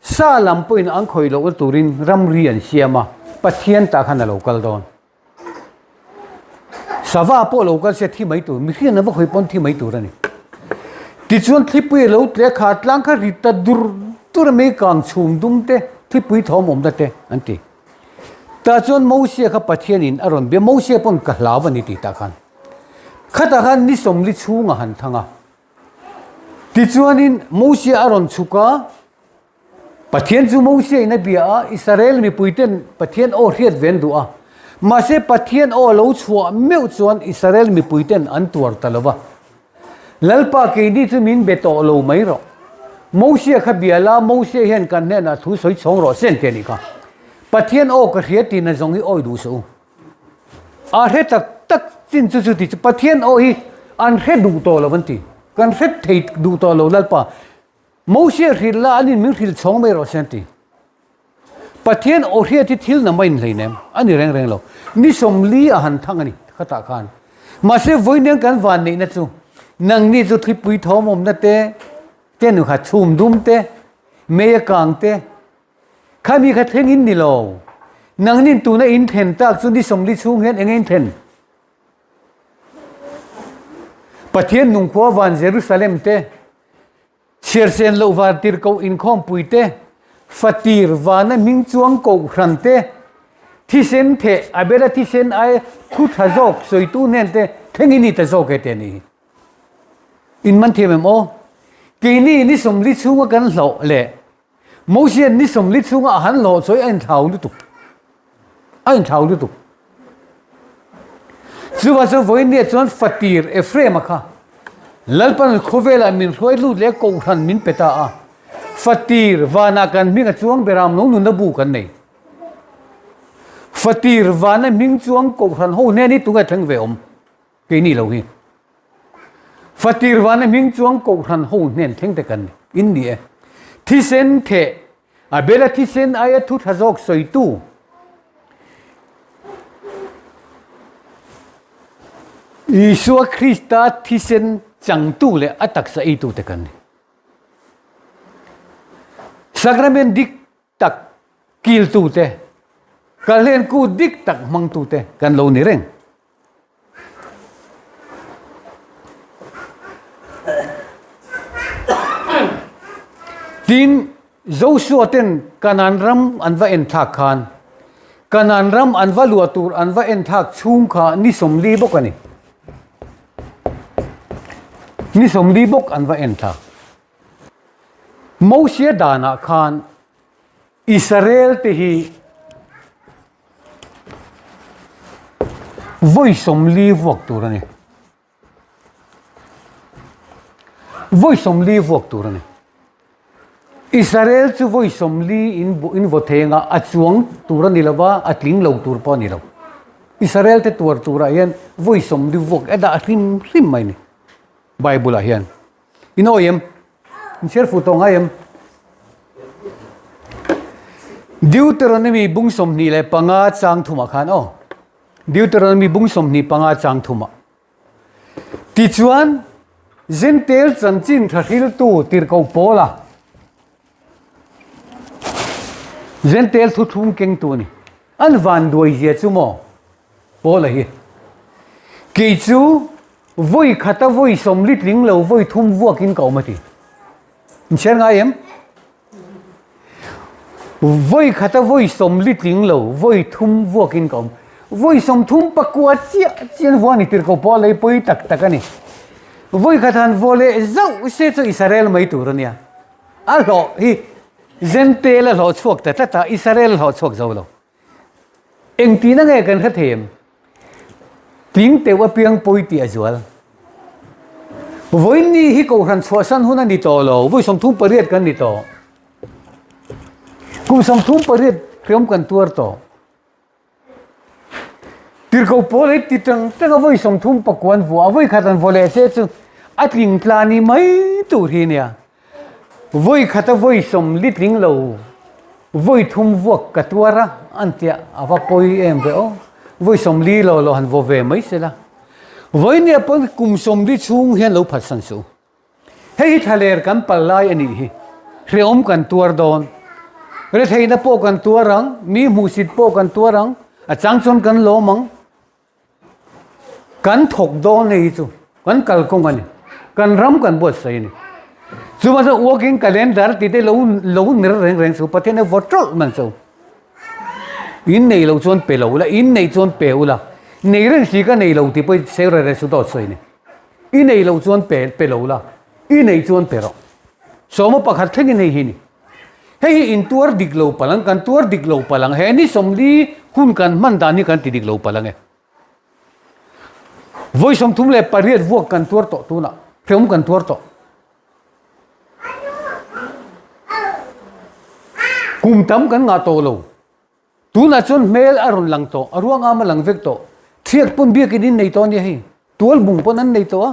sa lam pawhin an khawih lohna turin ramri an siam a, Pathian tah khan a lo kal dawn. Sava pawh lo kal se thi mai tur, mihring an va khawih pawn thi mai tur a ni. Tichuan thlipui a lo tle a, kha tlang kha ri ta dur dur a mai kang chhum dum te, thlipui thawm awmna te an ti. Tah chuan Mosia kha Pathianin a rawn bia, Mosia pawn ka hlau a ni tih tah khan. Khatah khan ni sawmli chhung a han thang a. Tichuanin Mosia a rawn chhuk a, Pathian chu Mosia in a bia a, Israel mipuiten Pathian aw hriat ve an duh a. Mahse Pathian aw a lo chhuah meuh chuan Israel mipuiten an tuar ta lo va. Lalpa keini chu min be tawh lo mai rawh. Mosia kha bia la, Mosia hian kan hnenah thu sawi chhawng rawh se an ti a nih kha. Pathian aw ka hria tihna zawng hi awi duh suh u. A hre tak tak chin chu chuti chu Pathian aw hi an hre duh tawh lo an ti. Kan hre thei duh tawh lo Lalpa. Mosia hrilh la an in min hrilh chhawng mai rawh se an ti. Pathian aw hriat hi thil nama in hleinem a ni reng reng lo. Ni sawmli a han thang a ni khatah khan. Mahse vawiin kan van neihna chu nangni chu thlipui thawm awmna te, te nu kha chhum dum te, mei a kang te, Khami kha thleng in ni lo. Nangnin tuna in thlen tak chu ni sawmli chhung hian enge in thlen? Pathian nungkhua van Jerusalem te, chhiarsen loh van tirhkoh inkhawmpui te, fatir vana hming chuang kohhran te, thisen theh Abela thisen ai thu tha zawk sawitu hnen te thleng in ni ta zawk e te ni. In man thiam em aw? Keini ni sawmli chhunga kan hlauh leh Mosian ni sawmli chhunga a han hlawh chawi a inthlau lutuk. A inthlau lutuk. Chuvang chuan vawiin chuan fatir Ephraim-a kha Lalpan khawvelah min hruai lut leh kohhran min pe ta a. Fatir vanah kan hming a chuang beram lo nunna bu kan nei. Fatir vana hming chuang kohhran ho hnen hi tunge thleng ve awm? Keini lo hi. Fatir vana hming chuang kohhran ho hnen thleng te kan in ni e. Thisen theh, a bela thisen aia thu tha zawk sawitu. Isua Krista thisen changtu leh a taksa eitu te kan ni. Sacrament dik tak kiltu te, kalhlen kut dik tak hmangtu te kan lo ni reng. Tin, Joshua ten Kanaan ram an va en thlak khan, Kanaan ram an va luah tur an va en thlak chhung kha ni sawmli bawk a ni. Ni sawmli bawk an va en thlak. Mosia danah khan Israel te hi Vawi sawmli vuak tur a ni. Vawi sawmli vuak tur a ni. Israel chu vawi sawmli in in vaw theng a, a chuang tur a ni lo va, a tling lo tur pawh a ni lo. Israel te tuar turah hian vawi sawmli vuak a dah hrim hrim mai a ni Bible ah hian. In awi em? In chhiar fuh tawh ngai em? Deuteronomy bung 25 chang thumah khan aw. Deuteronomy bung 25 chang thumah. Tichuan, Jentail chanchin tha hriltu tirhkoh Paula, Jentail thuthlung kengtu a ni. An vanduai zia chu maw Paula hi? Kei chu vawi khata vawi sawmli tling lo vawi thum vuakin ka awm a ti. Inchhiar ngai em? Vawi khata vawi sawmli tling lo vawi thum vuakin ka awm. Vawi 30 pakua chiah chian vua ni tirhkoh pawh a lei pawi tak tak a ni. Vawi khat han vaw leh zauh se chu Israel mai tur a nia. A hlawh hi Jentail a hlawh chhuak ta tlat a, Israel a hlawh chhuak zo lo. Engtihna nge kan hre thei em? Tling teuh apiang pawi tih a zual. Vawiinni hi Kohhran chhuahsan hun a ni tawh lo, vawi 38 kan ni tawh. Kum 38 hriam kan tuar tawh. Tirhkoh pawl hi ti tang tang a vawi 30 an vuah a, vawi khat an vaw leh se chu a tling tla ni mai tur hi nia. Vawi khata vawi 40 tling lo vawi thum vuak ka tuar a, an tia a va pawi em ve aw. Vawi 40 lo lo han vaw ve mai sela. Vawi nia pawn kum 40 chhung hian lo phatsan suh. Hei hi thlaler kan pal lai a nih hi. Hrehawm kan tuar dawn. Retheihna pawh kan tuar ang, mi hmuhsit pawh kan tuar ang, a chang chuan kan lawm ang. Kan thawk dawn hei hi chu kan kalkawng a ni. Kan ram kan buatsaih a ni. Chuvang chuan working calendar tih te lo lo ner reng reng chu Pathian hi vaw tawlh man chu. In nei lo chuan pe lo ula, in nei chuan pe ula. Nei reng si ka nei lo tih pawh hi seo reng reng chu dawt sawi a ni. I nei lo chuan pe pe lo la, i nei chuan pe rawh. Sawma pakhat thlengin hei hi a ni. Hei hi in tuar dik lo palh ang, kan tuar dik lo palh ang, he ni 40 hun kan hman dan hi kan ti dik lo palh ang e. Vawi 38 vuak kan tuar tawh tunah, hrehawm kan tuar tawh. Kum tam kan ngah tawh lo. Tunah chuan hmel a rawn lang tawh, a ruang am a lang vek tawh. Thiak pawn biakin in nei tawh a nia hei, tual bung pawn an nei tawh a.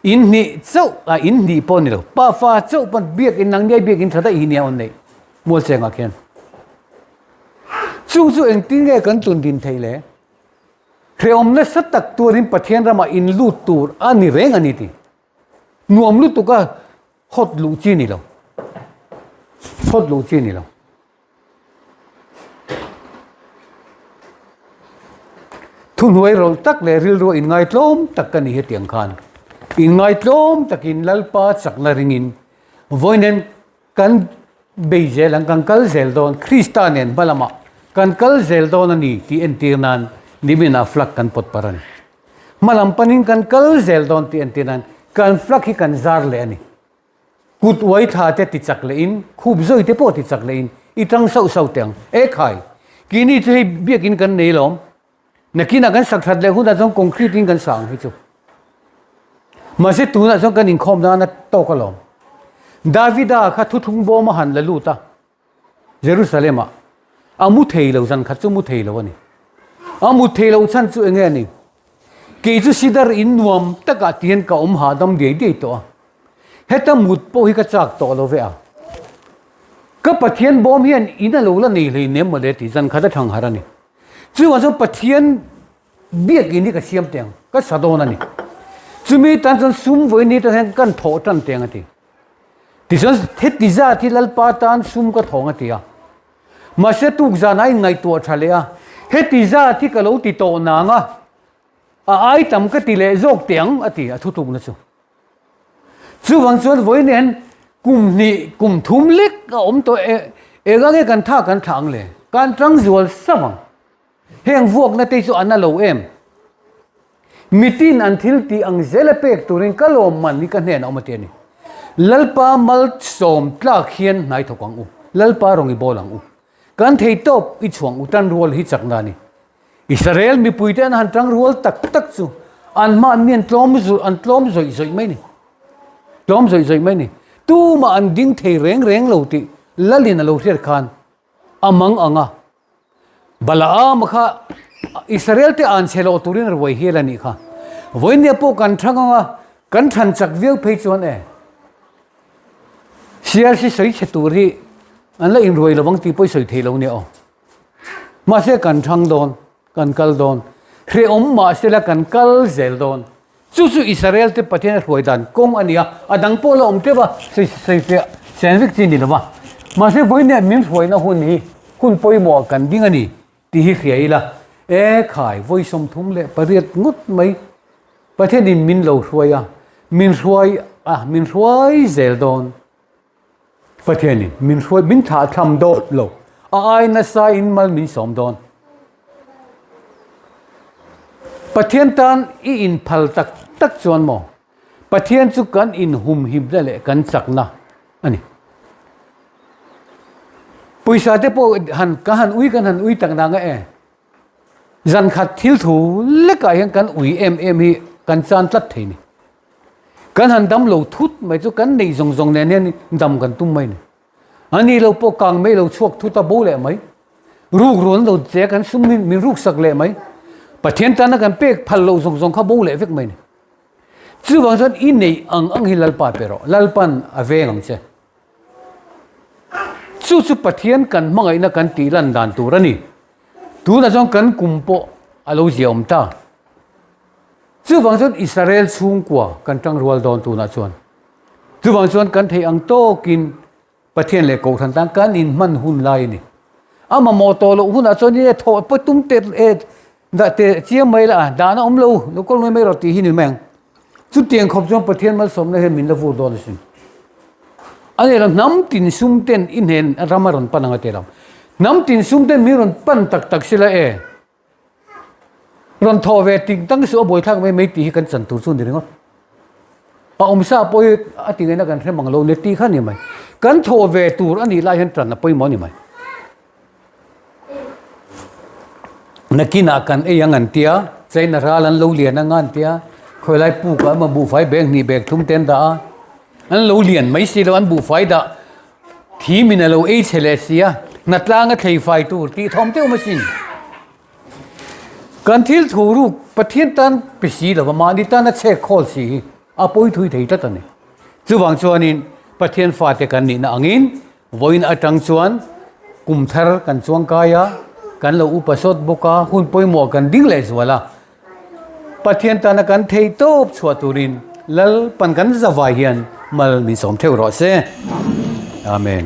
In hnih chauh, ah in hnih pawh a ni lo, pafa chauh pawn biakin nang nia biakin tha daih hi nia awn neih Mualchengah khian. Chu chu engtin nge kan tun din theih le? Hrehawm nasa tak tuarin Pathian ramah in lut tur a ni reng a ni ti. Nuam lutuk a hawt luh chi ni lo. Hawt luh chi ni lo. Thuhnuai rawlh tak leh rilru inngaitlawm tak ka ni hetiang khan inngaitlawm takin Lalpa chakna ringin vawiin kan bei zel ang, kan kal zel dawn, Krista nen hma lamah kan kal zel dawn a ni tih entir nan niminah flag kan pawt par a ni. Hma lam panin kan kal zel dawn tih entir nan kan flag hi kan zar leh a ni. Kut uai thla te ti chak leh in, khup zawi te pawh ti chak leh in i tang sauh sauh teh ang. E khai! Kini chu hei biakin kan nei lawm. Nakinah kan sak that leh hunah chuan concrete in kan sa ang hi chu. Mahse tunah chuan kan inkhawm nana tawk alawm. Davida kha thuthlung bawm a han la lut a. Jerusalem-ah a mu thei lo, zan khat chu mu thei lo a ni. A mu thei lo chhan chu enge a ni? Kei chu sidar in nuam takah ti hian ka awm hahdam diai diai tawh a. Heta mut pawh hi ka chak tawh lo ve a. Ka Pathian bawm hian in a lo la nei hlei nem mawle tih zan khat a thang harh a ni. Chuvang chuan Pathian biakin hi ka siam teh ang, ka sa dawn a ni. Chumi tan chuan sum vawiin ni tan hian kan thawh tan teh ang a ti. Tichuan heti zat hi Lalpa tan sum ka thawng a ti a. Mahse tukzan a inngaihtuah tha leh a, heti zat hi ka lo ti tawh nang a, a ai tam ka ti leh zawk teh ang a ti a thutlukna chu. Chuvang chuan vawiin hian kum hnih kum thum lek a awm tawh e, eng ange kan tha kan thlah ang le, kan tang zual sauh ang. Heng vuakna te chu an a lo em? Mitin an thil tih ang zela pek turin ka lawm man hi ka hnenah awm a ti a ni. Lalpa malsawm tlak hian hnai thawk ang u. Lalpa rawng i bawl ang u. Kan thei tawp i chhuang u tan rual hi chakna a ni. Israel mipuite an han tang rual tak tak chu an mahni an tlawm an tlawm zawih zawih mai ni. Tlawm zawih zawih mai ni. Tumah an ding thei reng reng lo tih Lalin a lo hriat khan a mang ang a. Balaam kha Israel te an chhe loh turin a ruai hial a nih kha. Vawinia pawh kan thang ang a, kan than chak viau phei chuan e. CRC sawi chhe tur hi. An la inruai lovang tih pawh i sawi thei lo nia aw. Mahse kan thang dawn, kan kal dawn. Hrehawm mahsela kan kal zel dawn. Chu chu Israel te Pathian a hruai dan kawng a ni a, a dang pawh la awm teuh a, sawi sawi fiah chen vek chi a ni lo va. Mahse vawiin min hruaina hun hi hun pawimawh kan ding a ni tih hi hria ila, e khai vawi 38 ngawt mai Pathianin min lo hruai a, min hruai a, min hruai zel dawn. Pathianin min hruai, min thlah tham dawn lo, a ai nasa in mal min sawm dawn. Pathian tan i inphal tak tak chuan maw? Pathian chu kan inhumhimna leh kan chakna a ni. Pawisa te pawh han ka han ui kan han ui tak nang e. Zan khat thil thu lekah hian kan ui em em hi kan chan tlat thei ni. Kan han dam lo thut mai chu kan neih zawng zawng nen hian dam kan tum mai ni. A ni lo pawh kang mai lo chhuak thut a bo leh mai. Ruk ruan lo che kan sum min min ruk sak leh mai. Pathian tana kan pek phal loh zawng zawng kha bo leh vek mai ni. Chuvang chuan i neih ang ang hi Lalpa pe rawh. Lalpan a veng ang che. Chu chu Pathian kan hmangaihna kan tih lan dan tur a ni. Tunah chuan kan kum pawh a lo zia awm ta. Chuvang chuan Israel chhungkua kan tangrual dawn tunah chuan. Chuvang chuan kan theih ang tawkin Pathian leh Kohhran tan kan inhman hun lai a ni. A mamawh tawh loh hunah chuan e thawh pawh tum te e dah te chiang mai la a, dahna awm lo, lo kawl mai mai rawh tih hi ni mai ang. Chutiang khawp chuan Pathian malsawmna hian min la vur dawn asin. A ni lo, hnam tin sum ten i hnen ram a rawn pan ang a ti lo. Hnam tin sum ten min rawn pan tak tak sila e. Rawn thawh ve ting tang suh a buaithlak mai mai tih hi kan chan tur chu a ni ringawt. A awmsa pawh hi a ti ngaihna kan hre mang lo nia tih kha a ni mai. Kan thawh ve tur a nih lai hian tan a pawimawh a ni mai. Nakinah kan ei ang an tia, China ral an lo lian ang a an tia, khawilai pukah emaw buhfai bag hnih bag thum te an dah a, an lo lian mai si lo, an buhfai dah Thim in a lo ei chhe leh si a, hnatlanga thlei fai tur tih thawm deuh asin. Kan thil thu ruk Pathian tan pe si lova mahni tana chhek khawl si hi a pawi thui thei tlat a ni. Chuvang chuanin Pathian fate kan nihna angin vawiin atang chuan kum thar kan chuang kai a, kan lo upa sawt bawk a, hun pawimawh kan ding leh zual a. Pathian tana kan thei tawp chhuah turin Lalpan kan zavai hian mal min sawm theuh rawh se. Amen.